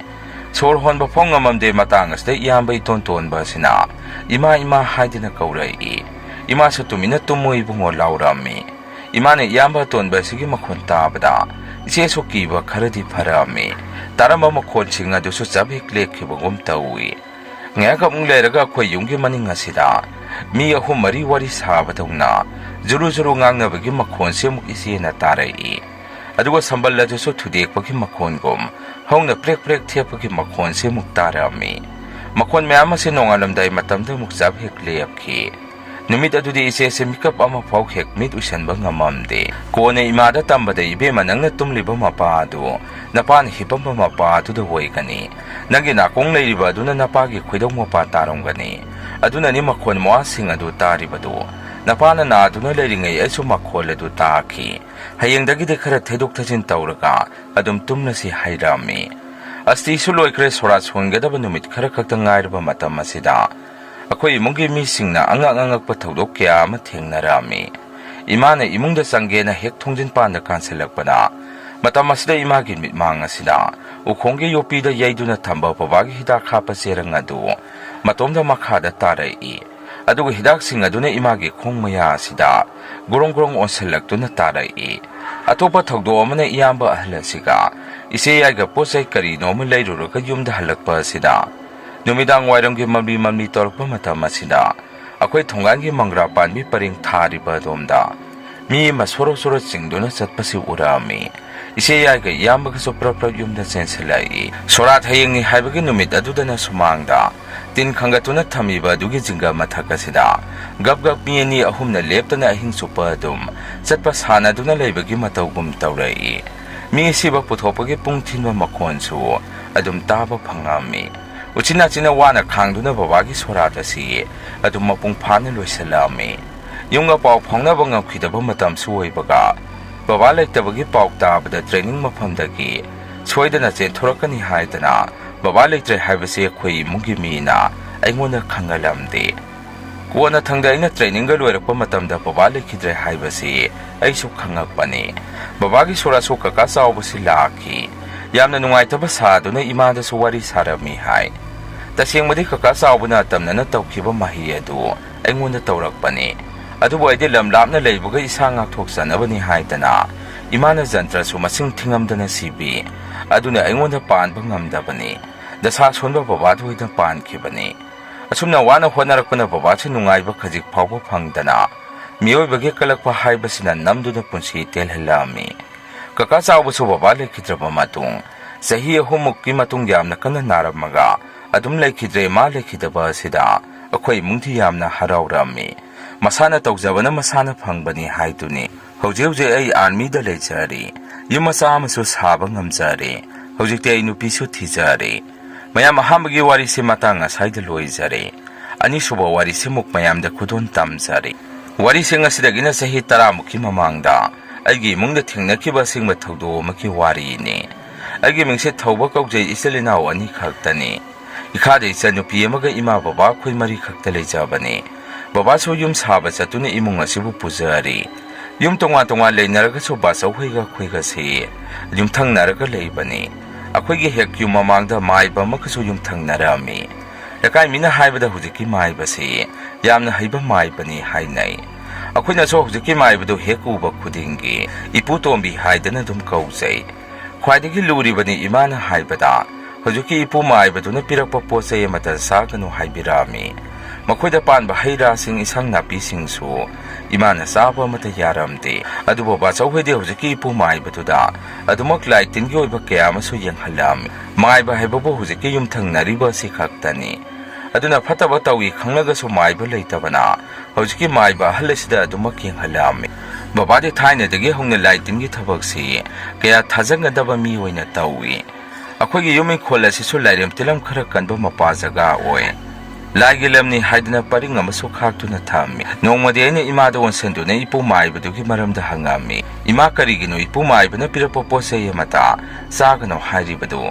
ꯁꯣꯔ ꯍꯣꯟꯕ ꯐꯥꯎ ꯉꯝꯃꯝꯗꯦ꯫ ꯃꯇꯥꯡ ꯑꯁꯤꯗ ꯏꯌꯥꯝꯕ ꯏꯇꯣꯟ ꯇꯣꯟꯕ ꯑꯁꯤꯅ "ꯏꯃꯥ, ꯏꯃꯥ" ꯍꯥꯏꯗꯨꯅ ꯀꯧꯔꯛꯏ꯫ ꯏꯃꯥꯁꯨ "ꯇꯨꯃꯤꯟꯅ ꯇꯨꯝꯃꯨ ꯏꯕꯨꯡꯉꯣ" ꯂꯥꯎꯔꯝꯃꯤ꯫ ꯏꯃꯥꯅ ꯏꯌꯥꯝꯕ ꯑꯇꯣꯟꯕ ꯑꯁꯤꯒꯤ ꯃꯈꯣꯟ ꯇꯥꯕꯗ ꯏꯆꯦꯁꯨ ꯀꯤꯕ ꯈꯔꯗꯤ ꯐꯔꯛꯑꯝꯃꯤ꯫ ꯇꯥꯔꯝꯕ ꯃꯈꯣꯟꯁꯤꯡ ꯑꯗꯨꯁꯨ ꯆꯞ ꯍꯦꯛ ꯂꯦꯞꯈꯤꯕꯒꯨꯝ ꯇꯧꯏ꯫ ꯉꯥꯏꯍꯥꯛ ꯑꯃꯨꯛ ꯂꯩꯔꯒ ꯑꯩꯈꯣꯏ ꯌꯨꯝꯒꯤ ꯃꯅꯤꯡ ꯑꯁꯤꯗ ꯃꯤ ꯑꯍꯨꯝ ꯃꯔꯤ ꯋꯥꯔꯤ ꯁꯥꯕꯗꯧꯅ ꯖꯨꯔꯨ ꯖꯨꯔꯨ ꯉꯥꯡꯅꯕꯒꯤ ꯃꯈꯣꯟꯁꯤ ꯑꯃꯨꯛ ꯏꯆꯦꯅ ꯇꯥꯔꯛꯏ꯫ ꯑꯗꯨꯒ ꯁꯝꯕꯜ ꯑꯗꯨꯁꯨ ꯊꯨꯗꯦꯛꯄꯒꯤ ꯃꯈꯣꯟꯒꯨꯝ ꯍꯧꯅ ꯄ꯭ꯔꯦꯛ ꯄ꯭ꯔꯦꯛ ꯊꯦꯛꯄꯒꯤ ꯃꯈꯣꯟꯁꯤ ꯑꯃꯨꯛ ꯇꯥꯔꯛꯑꯝꯃꯤ꯫ ꯃꯈꯣꯟ ꯃꯌꯥꯝ ꯑꯁꯤ ꯅꯣꯡꯉꯥꯜꯂꯝꯗꯥꯏ ꯃꯇꯝꯗ ꯑꯃꯨꯛ ꯆꯞ ꯍꯦꯛ ꯂꯦꯞꯈꯤ꯫ ꯅꯨꯃꯤꯠ ꯑꯗꯨꯗꯤ ꯏꯆꯦꯁꯦ ꯃꯤꯀꯞ ꯑꯃꯐꯥꯎ ꯍꯦꯛ ꯃꯤꯠ ꯎꯏꯁꯟꯕ ꯉꯝꯃꯝꯗꯦ꯫ ꯀꯣꯟꯅ ꯏꯃꯥꯗ ꯇꯝꯕꯗ, "ꯏꯕꯦꯝꯃ, ꯅꯪꯅ ꯇꯨꯝꯂꯤꯕ ꯃꯄꯥ ꯑꯗꯨ ꯅꯄꯥꯅ ꯍꯤꯞꯄꯝꯕ ꯃꯄꯥ ꯑꯗꯨꯗ ꯑꯣꯏꯒꯅꯤ꯫ ꯅꯪꯒꯤ ꯅꯥꯀꯣꯡ ꯂꯩꯔꯤꯕ ꯑꯗꯨꯅ ꯅꯄꯥꯒꯤ ꯈꯣꯏꯗꯧ ꯃꯄꯥ ꯇꯥꯔꯝꯒꯅꯤ꯫ ꯑꯗꯨꯅꯅꯤ ꯃꯈꯣꯟ ꯃꯋꯥꯁꯤꯡ ꯑꯗꯨ ꯇꯥꯔꯤꯕꯗꯨ꯫ ꯅꯄꯥꯅ ꯅꯥꯗꯨꯅ ꯂꯩꯔꯤꯉꯩ ꯑꯩꯁꯨ ꯃꯈꯣꯜ ꯑꯗꯨ ꯇꯥꯈꯤ꯫ ꯍꯌꯦꯡꯗꯒꯤꯗꯤ ꯈꯔ ꯊꯩꯗꯣꯛ ꯊꯩꯖꯤꯟ ꯇꯧꯔꯒ ꯑꯗꯨꯝ ꯇꯨꯝꯂꯁꯤ" ꯍꯥꯏꯔꯝꯃꯤ꯫ ꯑꯁꯇꯤꯁꯨ ꯂꯣꯏꯈ꯭ꯔꯦ꯫ ꯁꯣꯔꯥꯠ ꯁꯣꯟꯒꯗꯕ ꯅꯨꯃꯤꯠ ꯈꯔ ꯈꯛꯇ ꯉꯥꯏꯔꯕ ꯃꯇꯝ ꯑꯁꯤꯗ ꯑꯩꯈꯣꯏ ꯏꯃꯨꯡꯒꯤ ꯃꯤꯁꯤꯡꯅ ꯑꯉꯛ ꯑꯉꯛꯄ ꯊꯧꯗꯣꯛ ꯀꯌꯥ ꯑꯃ ꯊꯦꯡꯅꯔꯝꯃꯤ꯫ ꯏꯃꯥꯅ ꯏꯃꯨꯡꯗ ꯆꯪꯒꯦꯅ ꯍꯦꯛ ꯊꯣꯡꯖꯤꯟ ꯄꯥꯟꯗ ꯀꯥꯟꯁꯤꯜꯂꯛꯄꯗ, ꯃꯇꯝ ꯑꯁꯤꯗ ꯏꯃꯥꯒꯤ ꯃꯤꯠꯃꯥꯡ ꯑꯁꯤꯗ ꯎꯈꯣꯡꯒꯤ ꯌꯣꯠꯄꯤꯗ ꯌꯩꯗꯨꯅ ꯊꯝꯕ ꯕꯕꯥꯒꯤ ꯍꯤꯗꯥꯛ ꯍꯥꯞꯄ ꯆꯦꯔꯪ ꯑꯗꯨ ꯃꯇꯣꯝꯗ ꯃꯈꯥꯗ ꯇꯥꯔꯛꯏ꯫ ꯑꯗꯨꯒ ꯍꯤꯗꯥꯛꯁꯤꯡ ꯑꯗꯨꯅ ꯏꯃꯥꯒꯤ ꯈꯣꯡ ꯃꯌꯥ ꯑꯁꯤꯗ ꯒ꯭ꯔꯣꯡ ꯒ꯭ꯔꯣꯡ ꯑꯣꯟꯁꯤꯜꯂꯛꯇꯨꯅ ꯇꯥꯔꯛꯏ꯫ ꯑꯇꯣꯞꯄ ꯊꯧꯗꯣꯛ ꯑꯃꯅ ꯏꯌꯥꯝꯕ ꯑꯍꯜ ꯑꯁꯤꯒ ꯏꯆꯦ ꯌꯥꯏꯒ ꯄꯣꯠ ꯆꯩ ꯀꯔꯤꯅꯣ ꯑꯃ ꯂꯩꯔꯨꯔꯒ ꯌꯨꯝꯗ ꯍꯜꯂꯛꯄ ꯑꯁꯤꯗ, ꯅꯨꯃꯤꯗꯥꯡ ꯋꯥꯏꯔꯝꯒꯤ ꯃꯝꯂꯤ ꯃꯝꯂꯤ ꯇꯧꯔꯛꯄ ꯃꯇꯝ ꯑꯁꯤꯗ, ꯑꯩꯈꯣꯏ ꯊꯣꯡꯒꯥꯟꯒꯤ ꯃꯪꯒ꯭ꯔꯥ ꯄꯥꯟꯕꯤ ꯄꯔꯦꯡ ꯊꯥꯔꯤꯕ ꯑꯗꯣꯝꯗ ꯃꯤ ꯑꯃ ꯁꯣꯔꯣ ꯁꯣꯔꯣ ꯆꯤꯡꯗꯨꯅ ꯆꯠꯄꯁꯤ ꯎꯔꯛꯑꯝꯃꯤ꯫ ꯏꯆꯦ ꯌꯥꯏꯒ ꯏꯌꯥꯝꯕꯒꯁꯨ ꯄ꯭ꯔꯞ ꯄ꯭ꯔꯞ ꯌꯨꯝꯗ ꯆꯦꯟꯁꯤꯜꯂꯛꯏ꯫ ꯁꯣꯔꯥꯠ ꯍꯌꯦꯡꯅꯤ ꯍꯥꯏꯕꯒꯤ ꯅꯨꯃꯤꯠ ꯑꯗꯨꯗꯅ ꯁꯨꯃꯥꯡꯗ ꯇꯤꯟ ꯈꯟꯒꯠꯇꯨꯅ ꯊꯝꯃꯤꯕ ꯑꯗꯨꯒꯤ ꯖꯤꯡꯒ ꯃꯊꯛ ꯑꯁꯤꯗ ꯒꯞ ꯒꯞ ꯃꯤ ꯑꯅꯤ ꯑꯍꯨꯝꯅ ꯂꯦꯞꯇꯅ ꯑꯍꯤꯡ ꯆꯨꯞꯄ ꯑꯗꯨꯝ ꯆꯠꯄ ꯁꯥꯟꯅꯗꯨꯅ ꯂꯩꯕꯒꯤ ꯃꯇꯧꯒꯨꯝ ꯇꯧꯔꯛꯏ꯫ ꯃꯤ ꯑꯁꯤꯕ ꯄꯨꯊꯣꯛꯄꯒꯤ ꯄꯨꯡ ꯊꯤꯟꯕ ꯃꯈꯣꯟꯁꯨ ꯑꯗꯨꯝ ꯇꯥꯕ ꯐꯪꯉꯝꯃꯤ꯫ ꯎꯆꯤꯟ ꯅꯥꯆꯤꯟꯅ ꯋꯥꯅ ꯈꯥꯡꯗꯨꯅ ꯕꯕꯥꯒꯤ ꯁꯣꯔꯥꯠ ꯑꯁꯤ ꯑꯗꯨꯝ ꯃꯄꯨꯡ ꯐꯥꯅ ꯂꯣꯏꯁꯤꯜꯂꯛꯑꯝꯃꯤ꯫ ꯌꯨꯝꯒ ꯄꯥꯎ ꯐꯥꯎꯅꯕ ꯉꯝꯈꯤꯗꯕ ꯃꯇꯝꯁꯨ ꯑꯣꯏꯕꯒ, ꯕꯕꯥ ꯂꯩꯇꯕꯒꯤ ꯄꯥꯎ ꯇꯥꯕꯗ ꯇ꯭ꯔꯦꯅꯤꯡ ꯃꯐꯝꯗꯒꯤ ꯁꯣꯏꯗꯅ ꯆꯦꯟꯊꯣꯔꯛꯀꯅꯤ ꯍꯥꯏꯗꯅ ꯕꯕꯥ ꯂꯩꯇ꯭ꯔꯦ ꯍꯥꯏꯕꯁꯤ ꯑꯩꯈꯣꯏ ꯏꯃꯨꯡꯒꯤ ꯃꯤꯅ ꯑꯩꯉꯣꯟꯗ ꯈꯪꯍꯜꯂꯝꯗꯦ꯫ ꯀꯣꯟꯅꯊꯪꯗ ꯑꯩꯅ ꯇ꯭ꯔꯦꯅꯤꯡꯒ ꯂꯣꯏꯔꯛꯄ ꯃꯇꯝꯗ ꯕꯕꯥ ꯂꯩꯈꯤꯗ꯭ꯔꯦ ꯍꯥꯏꯕꯁꯤ ꯑꯩꯁꯨ ꯈꯪꯉꯛꯄꯅꯤ꯫ ꯕꯕꯥꯒꯤ ꯁꯣꯔꯥꯠꯁꯨ ꯀꯀꯥ ꯆꯥꯎꯕꯁꯤ ꯂꯥꯛꯈꯤ꯫ ꯌꯥꯝꯅ ꯅꯨꯡꯉꯥꯏꯇꯕ ꯁꯥꯗꯨꯅ ꯏꯃꯥꯗꯁꯨ ꯋꯥꯔꯤ ꯁꯥꯔꯝꯃꯤ ꯍꯥꯏ꯫ ꯇꯁꯦꯡꯕꯗꯤ ꯀꯀꯥ ꯆꯥꯎꯕꯅ ꯑꯇꯝꯅꯅ ꯇꯧꯈꯤꯕ ꯃꯍꯩ ꯑꯗꯨ ꯑꯩꯉꯣꯟꯗ ꯇꯧꯔꯛꯄꯅꯤ꯫ ꯑꯗꯨꯕꯨ ꯑꯩꯗꯤ ꯂꯝ ꯂꯥꯞꯅ ꯂꯩꯕꯒ ꯏꯁꯥ ꯉꯥꯛꯊꯣꯛꯆꯅꯕꯅꯤ ꯍꯥꯏꯗꯅ ꯏꯃꯥꯅ ꯖꯟꯇ꯭ꯔꯁꯨ ꯃꯁꯤꯡ ꯊꯤꯉꯝꯗꯅ ꯁꯤꯕꯤ꯫ ꯑꯗꯨꯅ ꯑꯩꯉꯣꯟꯗ ꯄꯥꯟꯕ ꯉꯝꯗꯕꯅꯤ꯫ ꯗꯁꯥ ꯁꯣꯟꯕ ꯕꯕꯥꯗ ꯑꯣꯏꯅ ꯄꯥꯟꯈꯤꯕꯅꯤ꯫ ꯑꯁꯨꯝꯅ ꯋꯥꯅ ꯍꯣꯠꯅꯔꯛꯄꯅ ꯕꯕꯥꯁꯨ ꯅꯨꯡꯉꯥꯏꯕ ꯈꯖꯤꯛ ꯐꯥꯎꯕ ꯐꯪꯗꯅ ꯃꯤꯑꯣꯏꯕꯒꯤ ꯀꯜꯂꯛꯄ ꯍꯥꯏꯕꯁꯤꯅ ꯅꯝꯗꯨꯅ ꯄꯨꯟꯁꯤ ꯇꯦꯜꯍꯜꯂꯛꯑꯝꯃꯤ꯫ ꯀꯀꯥ ꯆꯥꯎꯕꯁꯨ ꯕꯕꯥ ꯂꯩꯈꯤꯗ꯭ꯔꯕ ꯃꯇꯨꯡ ꯆꯍꯤ ꯑꯍꯨꯝꯃꯨꯛꯀꯤ ꯃꯇꯨꯡ ꯌꯥꯝꯅ ꯀꯟꯅ ꯅꯥꯔꯝꯃꯒ ꯑꯗꯨꯝ ꯂꯩꯈꯤꯗ꯭ꯔꯦ꯫ ꯃꯥ ꯂꯩꯈꯤꯗꯕ ꯑꯁꯤꯗ ꯑꯩꯈꯣꯏ ꯏꯃꯨꯡꯗꯤ ꯌꯥꯝꯅ ꯍꯔꯥꯎꯔꯝꯃꯤ꯫ ꯃꯁꯥꯅ ꯇꯧꯖꯕꯅ ꯃꯁꯥꯅ ꯐꯪꯕꯅꯤ ꯍꯥꯏꯗꯨꯅꯤ꯫ ꯍꯧꯖꯤꯛ ꯍꯧꯖꯤꯛ ꯑꯩ ꯑꯥꯔꯃꯤꯗ ꯂꯩꯖꯔꯤ꯫ ꯌꯨꯝ ꯃꯆꯥ ꯑꯃꯁꯨ ꯁꯥꯕ ꯉꯝꯖꯔꯦ꯫ ꯍꯧꯖꯤꯛꯇꯤ ꯑꯩ ꯅꯨꯄꯤꯁꯨ ꯊꯤꯖꯔꯦ꯫ ꯃꯌꯥꯝ, ꯑꯍꯥꯟꯕꯒꯤ ꯋꯥꯔꯤꯁꯤ ꯃꯇꯥꯡ ꯑꯁꯥꯏꯗ ꯂꯣꯏꯖꯔꯦ꯫ ꯑꯅꯤꯁꯨꯕ ꯋꯥꯔꯤꯁꯤꯃꯨꯛ ꯃꯌꯥꯝꯗ ꯈꯨꯗꯣꯜ ꯇꯝꯖꯔꯤ꯫ ꯋꯥꯔꯤꯁꯤꯡ ꯑꯁꯤꯗꯒꯤꯅ ꯆꯍꯤ ꯇꯔꯥꯃꯨꯛꯀꯤ ꯃꯃꯥꯡꯗ ꯑꯩꯒꯤ ꯏꯃꯨꯡꯗ ꯊꯦꯡꯅꯈꯤꯕ ꯑꯁꯦꯡꯕ ꯊꯧꯗꯣꯛ ꯑꯃꯒꯤ ꯋꯥꯔꯤꯅꯤ꯫ ꯑꯩꯒꯤ ꯃꯤꯡꯁꯦ ꯊꯧꯕ ꯀꯧꯖꯩ, ꯏꯆꯤꯜ ꯏꯅꯥꯎ ꯑꯅꯤ ꯈꯛꯇꯅꯤ꯫ ꯏꯈꯥꯗ ꯏꯆꯟꯅꯨꯄꯤ ꯑꯃꯒ ꯏꯃꯥ ꯕꯕꯥ ꯑꯩꯈꯣꯏ ꯃꯔꯤ ꯈꯛꯇ ꯂꯩꯖꯕꯅꯤ꯫ ꯕꯕꯥꯁꯨ ꯌꯨꯝ ꯁꯥꯕ ꯆꯠꯇꯨꯅ ꯏꯃꯨꯡ ꯑꯁꯤꯕꯨ ꯄꯨꯖꯔꯤ꯫ ꯌꯨꯝ ꯇꯣꯉꯥꯟ ꯇꯣꯉꯥꯟ ꯂꯩꯅꯔꯒꯁꯨ ꯕꯥꯆꯧꯍꯣꯏꯒ ꯑꯩꯈꯣꯏꯒꯁꯤ ꯌꯨꯝꯊꯪꯅꯔꯒ ꯂꯩꯕꯅꯤ꯫ ꯑꯩꯈꯣꯏꯒꯤ ꯍꯦꯛ ꯌꯨꯝ ꯃꯃꯥꯡꯗ ꯃꯥꯏꯕ ꯑꯃꯒꯁꯨ ꯌꯨꯝꯊꯪꯅꯔꯝꯃꯤ꯫ ꯂꯩꯀꯥꯏ ꯃꯤꯅ ꯍꯥꯏꯕꯗ ꯍꯧꯖꯤꯛꯀꯤ ꯃꯥꯏꯕꯁꯤ ꯌꯥꯝꯅ ꯍꯩꯕ ꯃꯥꯏꯕꯅꯤ ꯍꯥꯏꯅꯩ꯫ ꯑꯩꯈꯣꯏꯅꯁꯨ ꯍꯧꯖꯤꯛꯀꯤ ꯃꯥꯏꯕꯗꯨ ꯍꯦꯛ ꯎꯕ ꯈꯨꯗꯤꯡꯒꯤ ꯏꯄꯨ ꯇꯣꯝꯕꯤ ꯍꯥꯏꯗꯅ ꯑꯗꯨꯝ ꯀꯧꯖꯩ꯫ ꯈ꯭ꯋꯥꯏꯗꯒꯤ ꯂꯨꯔꯤꯕꯅꯤ ꯏꯃꯥꯅ ꯍꯥꯏꯕꯗ, ꯍꯧꯖꯤꯛꯀꯤ ꯏꯄꯨ ꯃꯥꯏꯕꯗꯨꯅ ꯄꯤꯔꯛꯄ ꯄꯣꯠ ꯆꯩ ꯑꯃꯠꯇ ꯆꯥꯒꯅꯨ ꯍꯥꯏꯕꯤꯔꯛꯑꯝꯃꯤ꯫ ꯃꯈꯣꯏꯗ ꯄꯥꯟꯕ ꯍꯩ ꯔꯥꯁꯤꯡ, ꯏꯟꯁꯥꯡ ꯅꯥꯄꯤꯁꯤꯡꯁꯨ ꯏꯃꯥꯅ ꯆꯥꯕ ꯑꯃꯠꯇ ꯌꯥꯔꯝꯗꯦ꯫ ꯑꯗꯨꯕꯨ ꯕꯥꯆꯧ ꯍꯣꯏꯗꯤ ꯍꯧꯖꯤꯛꯀꯤ ꯏꯄꯨ ꯃꯥꯏꯕꯗꯨꯗ ꯑꯗꯨꯃꯛ ꯂꯥꯏ ꯇꯤꯟꯒꯤ ꯑꯣꯏꯕ ꯀꯌꯥ ꯑꯃꯁꯨ ꯌꯦꯡꯍꯜꯂꯝꯃꯤ꯫ ꯃꯥꯏꯕ ꯍꯥꯏꯕꯕꯨ ꯍꯧꯖꯤꯛꯀꯤ ꯌꯨꯝꯊꯪꯅꯔꯤꯕ ꯑꯁꯤ ꯈꯛꯇꯅꯤ꯫ ꯑꯗꯨꯅ ꯐꯠꯇꯕ ꯇꯧꯏ ꯈꯪꯂꯒꯁꯨ ꯃꯥꯏꯕ ꯂꯩꯇꯕꯅ ꯍꯧꯖꯤꯛꯀꯤ ꯃꯥꯏꯕ ꯑꯍꯜ ꯑꯁꯤꯗ ꯑꯗꯨꯃꯛ ꯌꯦꯡꯍꯜꯂꯝꯃꯤ꯫ ꯕꯕꯥꯗꯤ ꯊꯥꯏꯅꯗꯒꯤ ꯍꯧꯅ ꯂꯥꯏ ꯇꯤꯟꯒꯤ ꯊꯕꯛꯁꯤ ꯀꯌꯥ ꯊꯥꯖꯒꯗꯕ ꯃꯤ ꯑꯣꯏꯅ ꯇꯧꯏ꯫ ꯑꯩꯈꯣꯏꯒꯤ ꯌꯨꯝ ꯏꯪꯈꯣꯜ ꯑꯁꯤꯁꯨ ꯂꯥꯏꯔꯦꯝ ꯇꯤꯂꯝ ꯈꯔ ꯀꯟꯕ ꯃꯄꯥ ꯖꯒꯥ ꯑꯣꯏ꯫ ꯂꯥꯏꯒꯤ ꯂꯝꯅꯤ ꯍꯥꯏꯗꯨꯅ ꯄꯔꯤꯡ ꯑꯃꯁꯨ ꯈꯥꯛꯇꯨꯅ ꯊꯝꯃꯤ꯫ ꯅꯣꯡꯃꯗꯤ ꯑꯩꯅ ꯏꯃꯥꯗ ꯑꯣꯟꯁꯤꯟꯗꯨꯅ ꯏꯄꯨ ꯃꯥꯏꯕꯗꯨꯒꯤ ꯃꯔꯝꯗ ꯍꯪꯉꯝꯃꯤ꯫ "ꯏꯃꯥ, ꯀꯔꯤꯒꯤꯅꯣ ꯏꯄꯨ ꯃꯥꯏꯕꯅ ꯄꯤꯔꯛꯄ ꯄꯣꯠ ꯆꯩ ꯑꯃꯇ ꯆꯥꯒꯅꯣ ꯍꯥꯏꯔꯤꯕꯗꯨ?"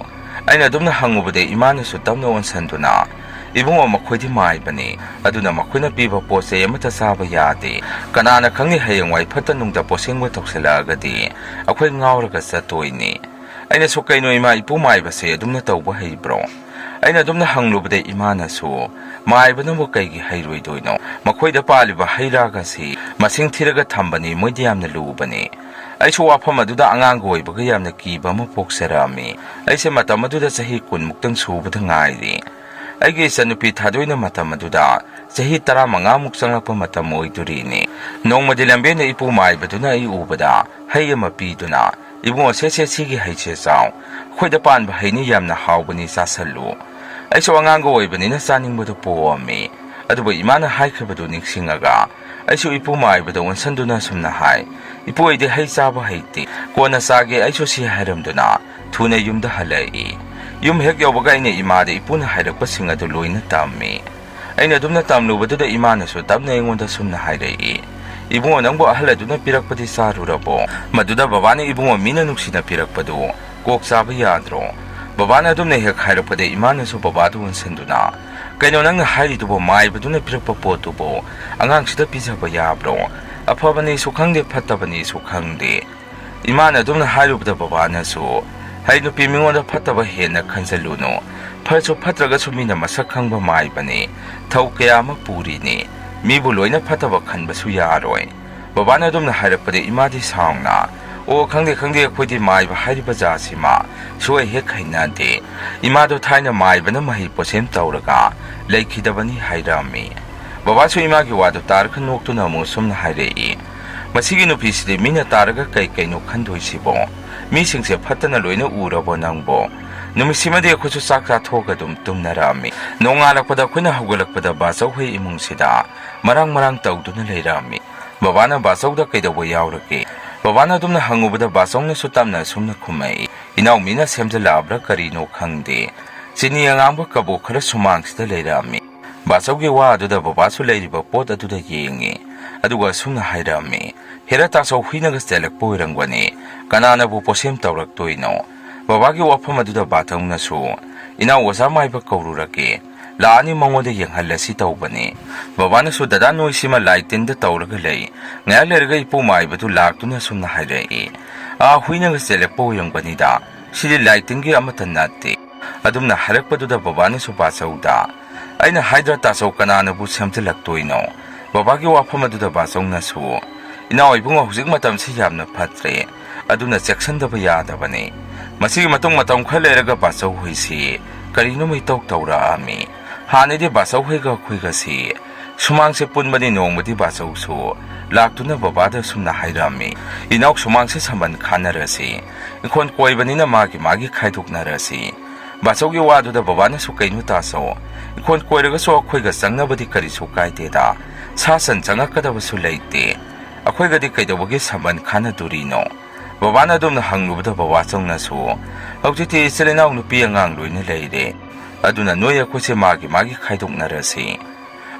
ꯑꯩꯅ ꯑꯗꯨꯝꯅ ꯍꯪꯉꯨꯕꯗ ꯏꯃꯥꯅꯁꯨ ꯇꯞꯅ ꯑꯣꯟꯁꯤꯟꯗꯨꯅ, "ꯏꯕꯨꯡꯉꯣ, ꯃꯈꯣꯏꯗꯤ ꯃꯥꯏꯕꯅꯤ, ꯑꯗꯨꯅ ꯃꯈꯣꯏꯅ ꯄꯤꯕ ꯄꯣꯠ ꯆꯩ ꯑꯃꯠꯇ ꯆꯥꯕ ꯌꯥꯗꯦ꯫ ꯀꯅꯥꯅ ꯈꯪꯅꯤ, ꯍꯌꯦꯡꯋꯥꯏ ꯐꯠꯇ ꯅꯨꯡꯗ ꯄꯣꯠꯁꯦꯡꯕ ꯇꯧꯁꯤꯜꯂꯛꯑꯒꯗꯤ ꯑꯩꯈꯣꯏ ꯉꯥꯎꯔꯒ ꯆꯠꯇꯣꯏꯅꯤ"꯫ ꯑꯩꯅꯁꯨ, "ꯀꯩꯅꯣ ꯏꯃꯥ, ꯏꯄꯨ ꯃꯥꯏꯕꯁꯦ ꯑꯗꯨꯝꯅ ꯇꯧꯕ ꯍꯩꯕ꯭ꯔꯣ?" ꯑꯩꯅ ꯑꯗꯨꯝꯅ ꯍꯪꯂꯨꯕꯗ ꯏꯃꯥꯅꯁꯨ, "ꯃꯥꯏꯕꯅꯕꯨ ꯀꯩꯒꯤ ꯍꯩꯔꯣꯏꯗꯣꯏꯅꯣ? ꯃꯈꯣꯏꯗ ꯄꯥꯜꯂꯤꯕ ꯍꯩ ꯔꯥꯒꯁꯤ ꯃꯁꯤꯡ ꯊꯤꯔꯒ ꯊꯝꯕꯅꯤ, ꯃꯣꯏꯗꯤ ꯌꯥꯝꯅ ꯂꯨꯕꯅꯤ"꯫ ꯑꯩꯁꯨ ꯋꯥꯐꯝ ꯑꯗꯨꯗ ꯑꯉꯥꯡꯒ ꯑꯣꯏꯕꯒ ꯌꯥꯝꯅ ꯀꯤꯕ ꯑꯃ ꯄꯣꯛꯆꯔꯛꯑꯝꯃꯤ꯫ ꯑꯩꯁꯦ ꯃꯇꯝ ꯑꯗꯨꯗ ꯆꯍꯤ ꯀꯨꯟꯃꯨꯛꯇꯪ ꯁꯨꯕꯗ ꯉꯥꯏꯔꯤ꯫ ꯑꯩꯒꯤ ꯏꯆꯟꯅꯨꯄꯤ ꯊꯥꯗꯣꯏꯅ ꯃꯇꯝ ꯑꯗꯨꯗ ꯆꯍꯤ ꯇꯔꯥꯃꯉꯥꯃꯨꯛ ꯆꯪꯂꯛꯄ ꯃꯇꯝ ꯑꯣꯏꯗꯣꯔꯤꯅꯤ꯫ ꯅꯣꯡꯃꯗꯤ ꯂꯝꯕꯦꯟꯗ ꯏꯄꯨ ꯃꯥꯏꯕꯗꯨꯅ ꯑꯩ ꯎꯕꯗ ꯍꯩ ꯑꯃ ꯄꯤꯗꯨꯅ, "ꯏꯕꯨꯡꯉꯣ, ꯁꯦ, ꯁꯦ, ꯁꯤꯒꯤ ꯍꯩꯁꯦ ꯆꯥꯎ꯫ ꯑꯩꯈꯣꯏꯗ ꯄꯥꯟꯕ ꯍꯩꯅꯤ, ꯌꯥꯝꯅ ꯍꯥꯎꯕꯅꯤ, ꯆꯥꯁꯜꯂꯨ"꯫ ꯑꯩꯁꯨ ꯑꯉꯥꯡꯒ ꯑꯣꯏꯕꯅꯤꯅ ꯆꯥꯅꯤꯡꯕꯗꯨ ꯄꯣꯛꯑꯝꯃꯤ꯫ ꯑꯗꯨꯕꯨ ꯏꯃꯥꯅ ꯍꯥꯏꯈꯤꯕꯗꯨ ꯅꯤꯡꯁꯤꯡꯉꯒ ꯑꯩꯁꯨ ꯏꯄꯨ ꯃꯥꯏꯕꯗ ꯑꯣꯟꯁꯟꯗꯨꯅ ꯑꯁꯨꯝꯅ ꯍꯥꯏ, "ꯏꯄꯨ, ꯑꯩꯗꯤ ꯍꯩ ꯆꯥꯕ ꯍꯩꯇꯦ, ꯀꯣꯟꯅ ꯆꯥꯒꯦ, ꯑꯩꯁꯨ ꯁꯤ" ꯍꯥꯏꯔꯝꯗꯨꯅ ꯊꯨꯅ ꯌꯨꯝꯗ ꯍꯜꯂꯛꯏ꯫ ꯌꯨꯝ ꯍꯦꯛ ꯌꯧꯕꯒ ꯑꯩꯅ ꯏꯃꯥꯗ ꯏꯄꯨꯅ ꯍꯥꯏꯔꯛꯄꯁꯤꯡ ꯑꯗꯨ ꯂꯣꯏꯅ ꯇꯝꯃꯤ꯫ ꯑꯩꯅ ꯑꯗꯨꯝꯅ ꯇꯝꯂꯨꯕꯗꯨꯗ ꯏꯃꯥꯅꯁꯨ ꯇꯞꯅ ꯑꯩꯉꯣꯟꯗ ꯁꯨꯝꯅ ꯍꯥꯏꯔꯛꯏ, "ꯏꯕꯨꯡꯉꯣ, ꯅꯪꯕꯨ ꯑꯍꯜ ꯑꯗꯨꯅ ꯄꯤꯔꯛꯄꯗꯤ ꯆꯥꯔꯨꯔꯕꯣ?" ꯃꯗꯨꯗ ꯕꯕꯥꯅ, "ꯏꯕꯨꯡꯉꯣ, ꯃꯤꯅ ꯅꯨꯡꯁꯤꯅ ꯄꯤꯔꯛꯄꯗꯨ ꯀꯣꯛ ꯆꯥꯕ ꯌꯥꯗ꯭ꯔꯣ?" ꯕꯕꯥꯅ ꯑꯗꯨꯝꯅ ꯍꯦꯛ ꯍꯥꯏꯔꯛꯄꯗ ꯏꯃꯥꯅꯁꯨ ꯕꯕꯥꯗꯨ ꯑꯣꯟꯁꯤꯟꯗꯨꯅ, "ꯀꯩꯅꯣ ꯅꯪꯅ ꯍꯥꯏꯔꯤꯗꯨꯕꯨ? ꯃꯥꯏꯕꯗꯨꯅ ꯄꯤꯔꯛꯄ ꯄꯣꯠꯇꯨꯕꯨ ꯑꯉꯥꯡꯁꯤꯗ ꯄꯤꯖꯕ ꯌꯥꯕ꯭ꯔꯣ? ꯑꯐꯕꯅꯤꯁꯨ ꯈꯪꯗꯦ, ꯐꯠꯇꯕꯅꯤꯁꯨ ꯈꯪꯗꯦ"꯫ ꯏꯃꯥꯅ ꯑꯗꯨꯝꯅ ꯍꯥꯏꯔꯨꯕꯗ ꯕꯕꯥꯅꯁꯨ, "ꯍꯩ ꯅꯨꯄꯤ, ꯃꯤꯉꯣꯟꯗ ꯐꯠꯇꯕ ꯍꯦꯟꯅ ꯈꯟꯖꯜꯂꯨꯅꯨ꯫ ꯐꯔꯁꯨ ꯐꯠꯇ꯭ꯔꯒꯁꯨ ꯃꯤꯅ ꯃꯁꯛ ꯈꯪꯕ ꯃꯥꯏꯕꯅꯤ꯫ ꯊꯧ ꯀꯌꯥ ꯑꯃ ꯄꯨꯔꯤꯅꯤ꯫ ꯃꯤꯕꯨ ꯂꯣꯏꯅ ꯐꯠꯇꯕ ꯈꯟꯕꯁꯨ ꯌꯥꯔꯣꯏ"꯫ ꯕꯕꯥꯅ ꯑꯗꯨꯝꯅ ꯍꯥꯏꯔꯛꯄꯗ ꯏꯃꯥꯗꯤ ꯁꯥꯎꯅ, "ꯑꯣ, ꯈꯪꯗꯦ, ꯈꯪꯗꯦ, ꯑꯩꯈꯣꯏꯗꯤ ꯃꯥꯏꯕ ꯍꯥꯏꯔꯤꯕ ꯖꯥꯠꯁꯤꯃ ꯁꯨꯛꯍꯩ ꯍꯦꯛ ꯍꯩꯅꯗꯦ꯫ ꯏꯃꯥꯗꯣ ꯊꯥꯏꯅ ꯃꯥꯏꯕꯅ ꯃꯍꯩ ꯄꯣꯠꯁꯦꯝ ꯇꯧꯔꯒ ꯂꯩꯈꯤꯗꯕꯅꯤ" ꯍꯥꯏꯔꯝꯃꯤ꯫ ꯕꯕꯥꯁꯨ ꯏꯃꯥꯒꯤ ꯋꯥꯗꯨ ꯇꯥꯔꯒ ꯅꯣꯛꯇꯨꯅ ꯑꯃꯨꯛ ꯁꯨꯝꯅ ꯍꯥꯏꯔꯛꯏ, "ꯃꯁꯤꯒꯤ ꯅꯨꯄꯤꯁꯤꯗꯤ ꯃꯤꯅ ꯇꯥꯔꯒ ꯀꯩ ꯀꯩꯅꯣ ꯈꯟꯗꯣꯏꯁꯤꯕꯣ? ꯃꯤꯁꯤꯡꯁꯦ ꯐꯠꯇꯅ ꯂꯣꯏꯅ ꯎꯔꯕꯣ ꯅꯪꯕꯣ?" ꯅꯨꯃꯤꯠꯁꯤꯃꯗꯤ ꯑꯩꯈꯣꯏꯁꯨ ꯆꯥꯛ ꯆꯥꯊꯣꯛꯑꯒ ꯑꯗꯨꯝ ꯇꯨꯝꯅꯔꯛꯑꯝꯃꯤ꯫ ꯅꯣꯡꯉꯥꯜꯂꯛꯄꯗ ꯑꯩꯈꯣꯏꯅ ꯍꯧꯒꯠꯂꯛꯄꯗ ꯕꯥꯆꯧ ꯍꯣꯏ ꯏꯃꯨꯡꯁꯤꯗ ꯃꯔꯥꯡ ꯃꯔꯥꯡ ꯇꯧꯗꯨꯅ ꯂꯩꯔꯝꯃꯤ꯫ ꯕꯕꯥꯅ ꯕꯥꯆꯧꯗ "ꯀꯩꯗꯧꯕ ꯌꯥꯎꯔꯒꯦ? ꯕꯕꯥꯅ ꯑꯗꯨꯝꯅ ꯍꯪꯉꯨꯕꯗ ꯕꯥꯆꯧꯅꯁꯨ ꯇꯞꯅ ꯑꯁꯨꯝꯅ ꯈꯨꯝꯃꯛꯏ, "ꯏꯅꯥꯎꯃꯤꯅ ꯁꯦꯝꯖꯤꯜꯂꯛꯑꯕ꯭ꯔꯥ ꯀꯔꯤꯅꯣ ꯈꯪꯗꯦ, ꯆꯤꯅꯤ ꯑꯉꯥꯡꯕ ꯀꯕꯣꯛ ꯈꯔ ꯁꯨꯃꯥꯡꯁꯤꯗ ꯂꯩꯔꯛꯑꯝꯃꯤ꯫" ꯕꯥꯆꯧꯒꯤ ꯋꯥ ꯑꯗꯨꯗ ꯕꯕꯥꯁꯨ ꯂꯩꯔꯤꯕ ꯄꯣꯠ ꯑꯗꯨꯗ ꯌꯦꯡꯉꯤ, ꯑꯗꯨꯒ ꯑꯁꯨꯝꯅ ꯍꯥꯏꯔꯛꯑꯝꯃꯤ, "ꯍꯦꯔꯥ ꯇꯥꯆꯧ, ꯍꯨꯏꯅꯒ ꯆꯦꯜꯂꯛꯄ ꯑꯣꯏꯔꯝꯒꯅꯤ, ꯀꯅꯥꯅꯕꯨ ꯄꯣꯠꯁꯦꯝ ꯇꯧꯔꯛꯇꯣꯏꯅꯣ?" ꯕꯕꯥꯒꯤ ꯋꯥꯐꯝ ꯑꯗꯨꯗ ꯕꯥꯆꯧꯅꯁꯨ, "ꯏꯅꯥꯎ ꯑꯣꯖꯥ ꯃꯥꯏꯕ ꯀꯧꯔꯨꯔꯒꯦ, ꯂꯥꯛꯑꯅꯤ, ꯃꯉꯣꯟꯗ ꯌꯦꯡꯍꯜꯂꯁꯤ" ꯇꯧꯕꯅꯤ꯫ ꯕꯕꯥꯅꯁꯨ, "ꯗꯗꯥ, ꯅꯣꯏꯁꯤꯃ ꯂꯥꯏ ꯇꯤꯟꯗ ꯇꯧꯔꯒ ꯂꯩ, ꯉꯥꯏꯍꯥꯛ ꯂꯩꯔꯒ ꯏꯄꯨ ꯃꯥꯏꯕꯗꯨ ꯂꯥꯛꯇꯨꯅ ꯑꯁꯨꯝꯅ ꯍꯥꯏꯔꯛꯏ, 'ꯑꯥ, ꯍꯨꯏꯅꯒ ꯆꯦꯜꯂꯛꯄ ꯑꯣꯏꯔꯝꯒꯅꯤꯗ, ꯁꯤꯗꯤ ꯂꯥꯏ ꯇꯤꯟꯒꯤ ꯑꯃꯠꯇ ꯅꯠꯇꯦ.'" ꯑꯗꯨꯝꯅ ꯍꯥꯏꯔꯛꯄꯗꯨꯗ ꯕꯕꯥꯅꯁꯨ ꯕꯥꯆꯧꯗ, "ꯑꯩꯅ ꯍꯥꯏꯗ꯭ꯔꯥ ꯇꯥꯆꯧ, ꯀꯅꯥꯅꯕꯨ ꯁꯦꯝꯖꯤꯜꯂꯛꯇꯣꯏꯅꯣ?" ꯕꯕꯥꯒꯤ ꯋꯥꯐꯝ ꯑꯗꯨꯗ ꯕꯥꯆꯧꯅꯁꯨ, "ꯏꯅꯥꯎ ꯏꯕꯨꯡꯉꯣ, ꯍꯧꯖꯤꯛ ꯃꯇꯝꯁꯤ ꯌꯥꯝꯅ ꯐꯠꯇ꯭ꯔꯦ, ꯑꯗꯨꯅ ꯆꯦꯛꯁꯤꯟꯗꯕ ꯌꯥꯗꯕꯅꯤ꯫" ꯃꯁꯤꯒꯤ ꯃꯇꯨꯡ ꯃꯇꯝ ꯈꯔ ꯂꯩꯔꯒ ꯕꯥꯆꯧ ꯍꯣꯏꯁꯤ ꯀꯔꯤꯅꯣꯃ ꯏꯇꯧ ꯇꯧꯔꯛꯑꯝꯃꯤ꯫ ꯍꯥꯟꯅꯗꯤ ꯕꯥꯆꯧ ꯍꯣꯏꯒ ꯑꯩꯈꯣꯏꯒꯁꯤ ꯁꯨꯃꯥꯡꯁꯦ ꯄꯨꯟꯕꯅꯤ꯫ ꯅꯣꯡꯃꯗꯤ ꯕꯥꯆꯧꯁꯨ ꯂꯥꯛꯇꯨꯅ ꯕꯕꯥꯗ ꯑꯁꯨꯝꯅ ꯍꯥꯏꯔꯝꯃꯤ, "ꯏꯅꯥꯎ, ꯁꯨꯃꯥꯡꯁꯦ ꯁꯝꯕꯟ ꯈꯥꯅꯔꯁꯤ, ꯏꯪꯈꯣꯜ ꯀꯣꯏꯕꯅꯤꯅ ꯃꯥꯒꯤ ꯃꯥꯒꯤ ꯈꯥꯏꯗꯣꯛꯅꯔꯁꯤ꯫" ꯕꯥꯆꯧꯒꯤ ꯋꯥꯗꯨꯗ ꯕꯕꯥꯅꯁꯨ, "ꯀꯩꯅꯣ ꯇꯥꯆꯧ, ꯏꯪꯈꯣꯜ ꯀꯣꯏꯔꯒꯁꯨ ꯑꯩꯈꯣꯏꯒ ꯆꯪꯅꯕꯗꯤ ꯀꯔꯤꯁꯨ ꯀꯥꯏꯗꯦꯗ, ꯁꯥ ꯁꯟ ꯆꯪꯉꯛꯀꯗꯕꯁꯨ ꯂꯩꯇꯦ, ꯑꯩꯈꯣꯏꯒꯗꯤ ꯀꯩꯗꯧꯕꯒꯤ ꯁꯝꯕꯟ ꯈꯥꯅꯗꯣꯔꯤꯅꯣ?" ꯕꯕꯥꯅ ꯑꯗꯨꯝꯅ ꯍꯪꯂꯨꯕꯗ ꯕꯕꯥꯆꯧꯅꯁꯨ, "ꯍꯧꯖꯤꯛꯇꯤ ꯏꯆꯤꯜ ꯏꯅꯥꯎ ꯅꯨꯄꯤ ꯑꯉꯥꯡ ꯂꯣꯏꯅ ꯂꯩꯔꯦ, ꯑꯗꯨꯅ ꯅꯣꯏ ꯑꯩꯈꯣꯏꯁꯦ ꯃꯥꯒꯤ ꯃꯥꯒꯤ ꯈꯥꯏꯗꯣꯛꯅꯔꯁꯤ꯫"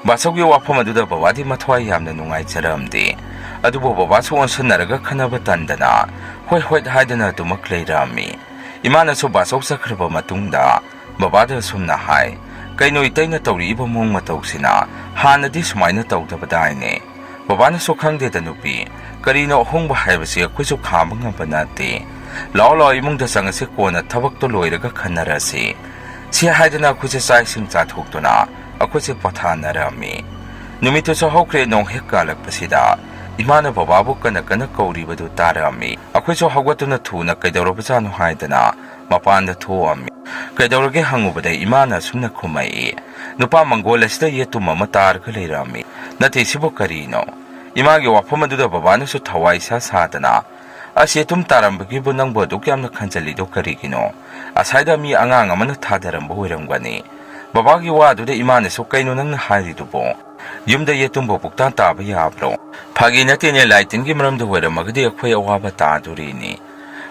ꯕꯥꯆꯧꯒꯤ ꯋꯥꯐꯝ ꯑꯗꯨꯗ ꯕꯕꯥꯗꯤ ꯃꯊ꯭ꯋꯥꯏ ꯌꯥꯝꯅ ꯅꯨꯡꯉꯥꯏꯖꯔꯝꯗꯦ꯫ ꯑꯗꯨꯕꯨ ꯕꯕꯥꯁꯨ ꯑꯣꯟꯁꯟꯅꯔꯒ ꯈꯟꯅꯕ ꯇꯟꯗꯅ ꯍꯣꯏ ꯍꯣꯏ ꯍꯥꯏꯗꯅ ꯑꯗꯨꯃꯛ ꯂꯩꯔꯝꯃꯤ꯫ ꯏꯃꯥꯅꯁꯨ ꯕꯥꯆꯧ ꯆꯠꯈ꯭ꯔꯕ ꯃꯇꯨꯡꯗ ꯕꯕꯥꯗ ꯑꯁꯨꯝꯅ ꯍꯥꯏ, "ꯀꯩꯅꯣ ꯏꯇꯩꯅ ꯇꯧꯔꯛꯏꯕ ꯃꯑꯣꯡ ꯃꯇꯧꯁꯤꯅ? ꯍꯥꯟꯅꯗꯤ ꯁꯨꯃꯥꯏꯅ ꯇꯧꯗꯕꯗꯥꯏꯅꯦ?" ꯕꯕꯥꯅꯁꯨ, "ꯈꯪꯗꯦꯗ ꯅꯨꯄꯤ, ꯀꯔꯤꯅꯣ ꯑꯍꯣꯡꯕ ꯍꯥꯏꯕꯁꯤ ꯑꯩꯈꯣꯏꯁꯨ ꯈꯥꯝꯕ ꯉꯝꯕ ꯅꯠꯇꯦ꯫ ꯂꯥꯛꯑꯣ ꯂꯥꯛꯑꯣ, ꯏꯃꯨꯡꯗ ꯆꯪꯉꯁꯤ, ꯀꯣꯟꯅ ꯊꯕꯛꯇꯣ ꯂꯣꯏꯔꯒ ꯈꯟꯅꯔꯁꯤ꯫" ꯁꯤ ꯍꯥꯏꯗꯅ ꯑꯩꯈꯣꯏꯁꯦ ꯆꯥꯛ ꯏꯁꯤꯡ ꯆꯥꯊꯣꯛꯇꯨꯅ ꯑꯩꯈꯣꯏꯁꯦ ꯄꯣꯊꯥꯅꯔꯝꯃꯤ꯫ ꯅꯨꯃꯤꯠꯇꯨꯁꯨ ꯍꯧꯈ꯭ꯔꯦ, ꯅꯣꯡ ꯍꯦꯛ ꯀꯥꯜꯂꯛꯄꯁꯤꯗ ꯏꯃꯥꯅ ꯕꯕꯥꯕꯨ ꯀꯟꯅ ꯀꯟꯅ ꯀꯧꯔꯤꯕꯗꯨ ꯇꯥꯔꯝꯃꯤ꯫ ꯑꯩꯈꯣꯏꯁꯨ ꯍꯧꯒꯠꯇꯨꯅ ꯊꯨꯅ ꯀꯩꯗꯧꯔꯕꯖꯥꯠꯅꯣ ꯍꯥꯏꯗꯅ ꯃꯄꯥꯟꯗ ꯊꯣꯛꯑꯝꯃꯤ꯫ "ꯀꯩꯗꯧꯔꯒꯦ?" ꯍꯪꯉꯨꯕꯗ ꯏꯃꯥꯅ ꯑꯁꯨꯝꯅ ꯈꯨꯝꯃꯛꯏ, "ꯅꯨꯄꯥ ꯃꯪꯒꯣꯜ ꯑꯁꯤꯗ ꯌꯦꯇꯨꯝ ꯑꯃ ꯇꯥꯔꯒ ꯂꯩꯔꯝꯃꯤ꯫ ꯅꯠꯇꯦ, ꯁꯤꯕꯨ ꯀꯔꯤꯅꯣ?" ꯏꯃꯥꯒꯤ ꯋꯥꯐꯝ ꯑꯗꯨꯗ ꯕꯕꯥꯅꯁꯨ ꯊꯋꯥꯏ ꯏꯁꯥ ꯁꯥꯗꯅ, "ꯑꯁ, ꯌꯦꯇꯨꯝ ꯇꯥꯔꯝꯕꯒꯤꯕꯨ ꯅꯪꯕꯨ ꯑꯗꯨꯛ ꯌꯥꯝꯅ ꯈꯟꯖꯜꯂꯤꯗꯣ ꯀꯔꯤꯒꯤꯅꯣ? ꯑꯁꯥꯏꯗ ꯃꯤ ꯑꯉꯥꯡ ꯑꯃꯅ ꯊꯥꯗꯔꯝꯕ ꯑꯣꯏꯔꯝꯒꯅꯤ꯫" ꯕꯕꯥꯒꯤ ꯋꯥꯗꯨꯗ ꯏꯃꯥꯅꯁꯨ, "ꯀꯩꯅꯣ ꯅꯪꯅ ꯍꯥꯏꯔꯤꯗꯨꯕꯣ? ꯌꯨꯝꯗ ꯌꯦꯇꯨꯝꯕ ꯄꯨꯛꯇꯥ ꯇꯥꯕ ꯌꯥꯕ꯭ꯔꯣ? ꯐꯥꯒꯤ ꯅꯠꯇꯦꯅꯦ, ꯂꯥꯏ ꯇꯤꯟꯒꯤ ꯃꯔꯝꯗ ꯑꯣꯏꯔꯝꯃꯒꯗꯤ ꯑꯩꯈꯣꯏ ꯑꯋꯥꯕ ꯇꯥꯗꯣꯔꯤꯅꯤ꯫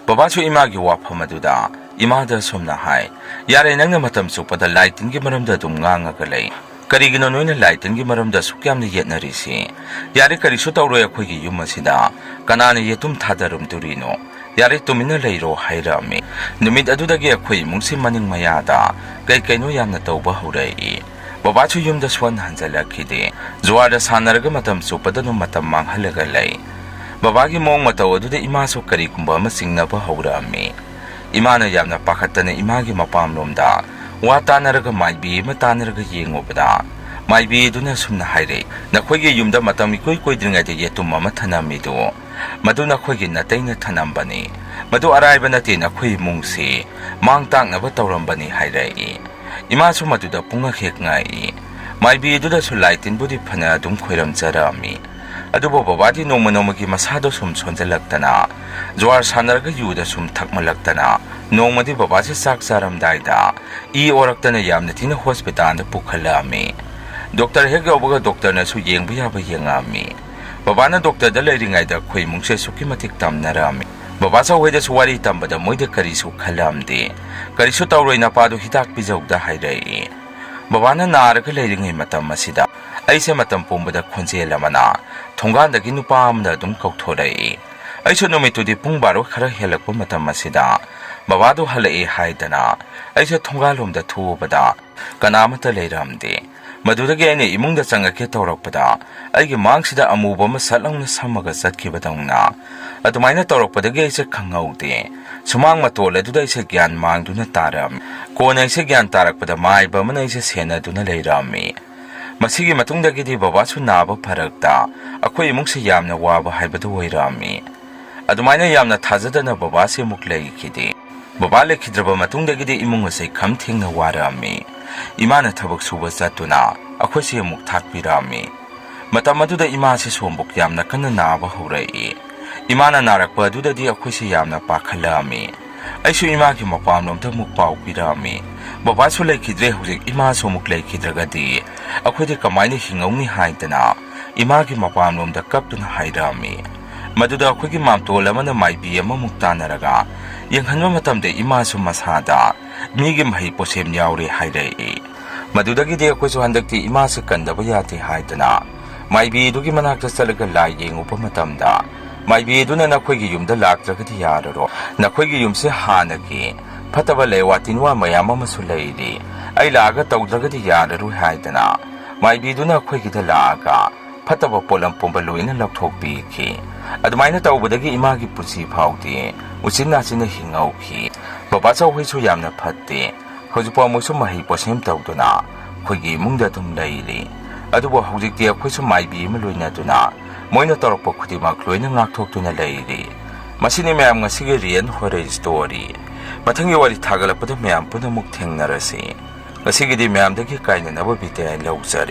ꯕꯕꯥꯁꯨ ꯏꯃꯥꯒꯤ ꯋꯥꯐꯝ ꯑꯗꯨꯗ ꯏꯃꯥꯗ ꯑꯁꯨꯝꯅ ꯍꯥꯏ, "ꯌꯥꯔꯦ, ꯅꯪꯅ ꯃꯇꯝ ꯆꯨꯞꯄꯗ ꯂꯥꯏ ꯇꯤꯟꯒꯤ ꯃꯔꯝꯗ ꯑꯗꯨꯝ ꯉꯥꯡꯉꯒ ꯂꯩ꯫ ꯀꯔꯤꯒꯤꯅꯣ ꯅꯣꯏꯅ ꯂꯥꯏ ꯇꯤꯟꯒꯤ ꯃꯔꯝꯗ ꯑꯁꯨꯛ ꯌꯥꯝꯅ ꯌꯦꯠꯅꯔꯤꯁꯤ? ꯌꯥꯔꯦ, ꯀꯔꯤꯁꯨ ꯇꯧꯔꯣꯏ ꯑꯩꯈꯣꯏꯒꯤ ꯌꯨꯝ ꯑꯁꯤꯗ꯫ ꯀꯅꯥꯅ ꯌꯦꯇꯨꯝ ꯊꯥꯗꯔꯝꯗꯣꯔꯤꯅꯣ? ꯌꯥꯔꯦ, ꯇꯨꯃꯤꯟꯅ ꯂꯩꯔꯣ," ꯍꯥꯏꯔꯛꯑꯝꯃꯤ꯫ ꯅꯨꯃꯤꯠ ꯑꯗꯨꯗꯒꯤ ꯑꯩꯈꯣꯏ ꯏꯃꯨꯡꯁꯤ ꯃꯅꯤꯡ ꯃꯌꯥꯗ ꯀꯩ ꯀꯩꯅꯣ ꯌꯥꯝꯅ ꯇꯧꯕ ꯍꯧꯔꯛꯏ꯫ ꯕꯕꯥꯁꯨ ꯌꯨꯝꯗ ꯁꯨꯍꯟ ꯍꯟꯖꯜꯂꯛꯈꯤꯗꯦ꯫ ꯖꯨꯋꯥꯔꯗ ꯁꯥꯟꯅꯔꯒ ꯃꯇꯝ ꯆꯨꯞꯄꯗ ꯑꯗꯨꯝ ꯃꯇꯝ ꯃꯥꯡꯍꯜꯂꯒ ꯂꯩ꯫ ꯕꯕꯥꯒꯤ ꯃꯑꯣꯡ ꯃꯇꯧ ꯑꯗꯨꯗ ꯏꯃꯥꯁꯨ ꯀꯔꯤꯒꯨꯝꯕ ꯑꯃ ꯆꯤꯡꯅꯕ ꯍꯧꯔꯛꯑꯝꯃꯤ꯫ ꯏꯃꯥꯅ ꯌꯥꯝꯅ ꯄꯥꯈꯠꯇꯅ ꯏꯃꯥꯒꯤ ꯃꯄꯥꯝꯂꯣꯝꯗ ꯋꯥ ꯇꯥꯅꯔꯒ ꯃꯥꯏꯕꯤ ꯑꯃ ꯇꯥꯅꯔꯒ ꯌꯦꯡꯉꯨꯕꯗ, ꯃꯥꯏꯕꯤ ꯑꯗꯨꯅ ꯑꯁꯨꯝꯅ ꯍꯥꯏꯔꯛꯏ, "ꯅꯈꯣꯏꯒꯤ ꯌꯨꯝꯗ ꯃꯇꯝ ꯏꯀꯨꯏ ꯀꯨꯏꯗ꯭ꯔꯤꯉꯩꯗ ꯌꯦꯇꯨꯝ ꯑꯃ ꯊꯅꯝꯃꯤꯗꯨ, ꯃꯗꯨ ꯅꯈꯣꯏꯒꯤ ꯅꯥꯇꯩꯅ ꯊꯅꯝꯕꯅꯤ꯫ ꯃꯗꯨ ꯑꯔꯥꯏꯕ ꯅꯠꯇꯦ, ꯅꯈꯣꯏ ꯏꯃꯨꯡꯁꯤ ꯃꯥꯡ ꯇꯥꯛꯅꯕ ꯇꯧꯔꯝꯕꯅꯤ," ꯍꯥꯏꯔꯛꯏ꯫ ꯏꯃꯥꯁꯨ ꯃꯗꯨꯗ ꯄꯨꯡꯉꯛ ꯍꯦꯛ ꯉꯛꯏ꯫ ꯃꯥꯏꯕꯤ ꯑꯗꯨꯗꯁꯨ ꯂꯥꯏ ꯇꯤꯟꯕꯨꯗꯤ ꯐꯅ ꯑꯗꯨꯝ ꯈꯣꯏꯔꯝꯖꯔꯛꯑꯝꯃꯤ꯫ ꯑꯗꯨꯕꯨ ꯕꯕꯥꯗꯤ ꯅꯣꯡꯃ ꯅꯣꯡꯃꯒꯤ ꯃꯁꯥꯗꯣ ꯁꯨꯝ ꯁꯣꯟꯖꯜꯂꯛꯇꯅ, ꯖꯨꯋꯥꯔ ꯁꯥꯟꯅꯔꯒ ꯌꯨꯗ ꯁꯨꯝ ꯊꯛꯃꯜꯂꯛꯇꯅ, ꯅꯣꯡꯃꯗꯤ ꯕꯕꯥꯁꯦ ꯆꯥꯛ ꯆꯥꯔꯝꯗꯥꯏꯗ ꯏ ꯑꯣꯔꯛꯇꯅ ꯌꯥꯝꯅ ꯊꯤꯅ ꯍꯣꯁꯄꯤꯇꯥꯜꯗ ꯄꯨꯈꯠꯂꯛꯑꯝꯃꯤ꯫ ꯗꯣꯛꯇꯔ ꯍꯦꯛ ꯌꯧꯕꯒ ꯗꯣꯛꯇꯔꯅꯁꯨ ꯌꯦꯡꯕ ꯌꯥꯕ ꯌꯦꯡꯉꯛꯑꯝꯃꯤ꯫ ꯕꯕꯥꯅ ꯗꯣꯛꯇꯔꯗ ꯂꯩꯔꯤꯉꯩꯗ ꯑꯩꯈꯣꯏ ꯏꯃꯨꯡꯁꯦ ꯑꯁꯨꯛꯀꯤ ꯃꯇꯤꯛ ꯇꯝꯅꯔꯛꯑꯝꯃꯤ꯫ ꯕꯕꯥ ꯆꯧꯍꯣꯏꯗꯁꯨ ꯋꯥꯔꯤ ꯇꯝꯕꯗ ꯃꯣꯏꯗ ꯀꯔꯤꯁꯨ ꯈꯜꯂꯛꯑꯝꯗꯦ꯫ "ꯀꯔꯤꯁꯨ ꯇꯧꯔꯣꯏ, ꯅꯄꯥꯗꯨ ꯍꯤꯗꯥꯛ ꯄꯤꯖꯧꯗ" ꯍꯥꯏꯔꯛꯏ꯫ ꯕꯕꯥꯅ ꯅꯥꯔꯒ ꯂꯩꯔꯤꯉꯩ ꯃꯇꯝ ꯑꯁꯤꯗ ꯑꯩꯁꯦ ꯃꯇꯝ ꯄꯨꯝꯕꯗ ꯈꯣꯟꯖꯦꯜ ꯑꯃꯅ ꯊꯣꯡꯒꯥꯟꯗꯒꯤ ꯅꯨꯄꯥ ꯑꯃꯅ ꯑꯗꯨꯝ ꯀꯧꯊꯣꯔꯛꯏ꯫ ꯑꯩꯁꯨ ꯅꯨꯃꯤꯠꯇꯨꯗꯤ ꯄꯨꯡ ꯕꯥꯔꯣ ꯈꯔ ꯍꯦꯜꯂꯛꯄ ꯃꯇꯝ ꯑꯁꯤꯗ ꯕꯕꯥꯗꯨ ꯍꯜꯂꯛꯑꯦ ꯍꯥꯏꯗꯅ ꯑꯩꯁꯦ ꯊꯣꯡꯒꯥꯜꯂꯣꯝꯗ ꯊꯣꯛꯎꯕꯗ ꯀꯅꯥ ꯑꯃꯠꯇ ꯂꯩꯔꯝꯗꯦ꯫ ꯃꯗꯨꯗꯒꯤ ꯑꯩꯅ ꯏꯃꯨꯡꯗ ꯆꯪꯉꯛꯀꯦ ꯇꯧꯔꯛꯄꯗ ꯑꯩꯒꯤ ꯃꯥꯡꯁꯤꯗ ꯑꯃꯨꯕ ꯑꯃ ꯁꯠ ꯂꯥꯎꯅ ꯁꯝꯃꯒ ꯆꯠꯈꯤꯕꯗꯧꯅ ꯑꯗꯨꯃꯥꯏꯅ ꯇꯧꯔꯛꯄꯗꯒꯤ ꯑꯩꯁꯦ ꯈꯪꯍꯧꯗꯦ꯫ ꯁꯨꯃꯥꯡ ꯃꯇꯣꯜ ꯑꯗꯨꯗ ꯑꯩꯁꯦ ꯒ꯭ꯌꯥꯟ ꯃꯥꯡꯗꯨꯅ ꯇꯥꯔꯝꯃꯤ꯫ ꯀꯣꯟꯅ ꯑꯩꯁꯦ ꯒ꯭ꯌꯥꯟ ꯇꯥꯔꯛꯄꯗ ꯃꯥꯏꯕ ꯑꯃꯅ ꯑꯩꯁꯦ ꯁꯦꯟꯅꯗꯨꯅ ꯂꯩꯔꯝꯃꯤ꯫ ꯃꯁꯤꯒꯤ ꯃꯇꯨꯡꯗꯒꯤꯗꯤ ꯕꯕꯥꯁꯨ ꯅꯥꯕ ꯐꯔꯛꯇ ꯑꯩꯈꯣꯏ ꯏꯃꯨꯡꯁꯤ ꯌꯥꯝꯅ ꯋꯥꯕ ꯍꯥꯏꯕꯗꯨ ꯑꯣꯏꯔꯛꯑꯝꯃꯤ꯫ ꯑꯗꯨꯃꯥꯏꯅ ꯌꯥꯝꯅ ꯊꯥꯖꯗꯅ ꯕꯕꯥꯁꯤ ꯑꯃꯨꯛ ꯂꯩꯈꯤꯗꯦ꯫ ꯕꯕꯥ ꯂꯩꯈꯤꯗ꯭ꯔꯕ ꯃꯇꯨꯡꯗꯒꯤꯗꯤ ꯏꯃꯨꯡ ꯑꯁꯤ ꯈꯝ ꯊꯦꯡꯅ ꯋꯥꯔꯛꯑꯝꯃꯤ꯫ ꯏꯃꯥꯅ ꯊꯕꯛ ꯁꯨꯕ ꯆꯠꯇꯨꯅ ꯑꯩꯈꯣꯏꯁꯤ ꯑꯃꯨꯛ ꯊꯥꯛꯄꯤꯔꯛꯑꯝꯃꯤ꯫ ꯃꯇꯝ ꯑꯗꯨꯗ ꯏꯃꯥꯁꯤ ꯁꯣꯝꯕꯨꯛ ꯌꯥꯝꯅ ꯀꯟꯅ ꯅꯥꯕ ꯍꯧꯔꯛꯏ꯫ ꯏꯃꯥꯅ ꯅꯥꯔꯛꯄ ꯑꯗꯨꯗꯗꯤ ꯑꯩꯈꯣꯏꯁꯤ ꯌꯥꯝꯅ ꯄꯥꯈꯠꯂꯛꯑꯝꯃꯤ꯫ ꯑꯩꯁꯨ ꯏꯃꯥꯒꯤ ꯃꯄꯥꯝꯂꯣꯝꯗ ꯑꯃꯨꯛ ꯄꯥꯎ ꯄꯤꯔꯛꯑꯝꯃꯤ꯫ ꯕꯕꯥꯁꯨ ꯂꯩꯈꯤꯗ꯭ꯔꯦ, ꯍꯧꯖꯤꯛ ꯏꯃꯥꯁꯨ ꯑꯃꯨꯛ ꯂꯩꯈꯤꯗ꯭ꯔꯒꯗꯤ ꯑꯩꯈꯣꯏꯗꯤ ꯀꯃꯥꯏꯅ ꯍꯤꯡꯍꯧꯅꯤ ꯍꯥꯏꯗꯅ ꯏꯃꯥꯒꯤ ꯃꯄꯥꯝꯂꯣꯝꯗ ꯀꯞꯇꯨꯅ ꯍꯥꯏꯔꯛꯑꯝꯃꯤ꯫ ꯃꯗꯨꯗ ꯑꯩꯈꯣꯏꯒꯤ ꯃꯥꯝꯇꯣꯜ ꯑꯃꯅ ꯃꯥꯏꯕꯤ ꯑꯃꯃꯨꯛ ꯇꯥꯟꯅꯔꯒ ꯌꯦꯡꯍꯟꯕ ꯃꯇꯝꯗ ꯏꯃꯥꯁꯨ ꯃꯁꯥꯗ ꯃꯤꯒꯤ ꯃꯍꯩ ꯄꯣꯠꯁꯦꯝ ꯌꯥꯎꯔꯦ ꯍꯥꯏꯔꯛꯏ꯫ ꯃꯗꯨꯗꯒꯤꯗꯤ ꯑꯩꯈꯣꯏꯁꯨ ꯍꯟꯗꯛꯇꯤ ꯏꯃꯥꯁꯦ ꯀꯟꯗꯕ ꯌꯥꯗꯦ ꯍꯥꯏꯗꯅ ꯃꯥꯏꯕꯤꯗꯨꯒꯤ ꯃꯅꯥꯛꯇ ꯆꯠꯂꯒ ꯂꯥꯏ ꯌꯦꯡꯉꯨꯕ ꯃꯇꯝꯗ ꯃꯥꯏꯕꯤꯗꯨꯅ "ꯅꯈꯣꯏꯒꯤ ꯌꯨꯝꯗ ꯂꯥꯛꯇ꯭ꯔꯒꯗꯤ ꯌꯥꯔꯔꯣꯏ, ꯅꯈꯣꯏꯒꯤ ꯌꯨꯝꯁꯦ ꯍꯥꯟꯅꯒꯤ ꯐꯠꯇꯕ ꯂꯩꯋꯥ ꯇꯤꯟꯋꯥ ꯃꯌꯥꯝ ꯑꯃꯁꯨ ꯂꯩꯔꯤ, ꯑꯩ ꯂꯥꯛꯑꯒ ꯇꯧꯗ꯭ꯔꯒꯗꯤ ꯌꯥꯔꯔꯣꯏ" ꯍꯥꯏꯗꯅ ꯃꯥꯏꯕꯤꯗꯨꯅ ꯑꯩꯈꯣꯏꯒꯤꯗ ꯂꯥꯛꯑꯒ ꯐꯠꯇꯕ ꯄꯣꯠꯂꯝ ꯄꯨꯝꯕ ꯂꯣꯏꯅ ꯂꯧꯊꯣꯛꯄꯤꯈꯤ꯫ ꯑꯗꯨꯃꯥꯏꯅ ꯇꯧꯕꯗꯒꯤ ꯏꯃꯥꯒꯤ ꯄꯨꯟꯁꯤ ꯐꯥꯎꯗꯤ ꯎꯆꯤꯟ ꯅꯥꯆꯤꯟꯅ ꯍꯤꯡꯍꯧꯈꯤ꯫ ꯕꯕꯥ ꯆꯧꯍꯩꯁꯨ ꯌꯥꯝꯅ ꯐꯠꯇꯦ꯫ ꯍꯧꯖꯤꯛꯐꯥꯎ ꯃꯣꯏꯁꯨ ꯃꯍꯩ ꯄꯣꯠꯁꯦꯝ ꯇꯧꯗꯨꯅ ꯑꯩꯈꯣꯏꯒꯤ ꯏꯃꯨꯡꯗ ꯑꯗꯨꯝ ꯂꯩꯔꯤ꯫ ꯑꯗꯨꯕꯨ ꯍꯧꯖꯤꯛꯇꯤ ꯑꯩꯈꯣꯏꯁꯨ ꯃꯥꯏꯕꯤ ꯑꯃ ꯂꯣꯏꯅꯗꯨꯅ ꯃꯣꯏꯅ ꯇꯧꯔꯛꯄ ꯈꯨꯗꯤꯡꯃꯛ ꯂꯣꯏꯅ ꯉꯥꯛꯊꯣꯛꯇꯨꯅ ꯂꯩꯔꯤ꯫ ꯃꯁꯤꯅꯤ ꯃꯌꯥꯝ ꯉꯁꯤꯒꯤ real horror story꯫ ꯃꯊꯪꯒꯤ ꯋꯥꯔꯤ ꯊꯥꯒꯠꯂꯛꯄꯗ ꯃꯌꯥꯝ ꯄꯨꯟꯅ ꯑꯃꯨꯛ ꯊꯦꯡꯅꯔꯁꯤ꯫ ꯉꯁꯤꯒꯤꯗꯤ ꯃꯌꯥꯝꯗꯒꯤ ꯀꯥꯏꯅꯅꯕ ꯕꯤꯗꯥꯏ ꯂꯧꯖꯔꯦ꯫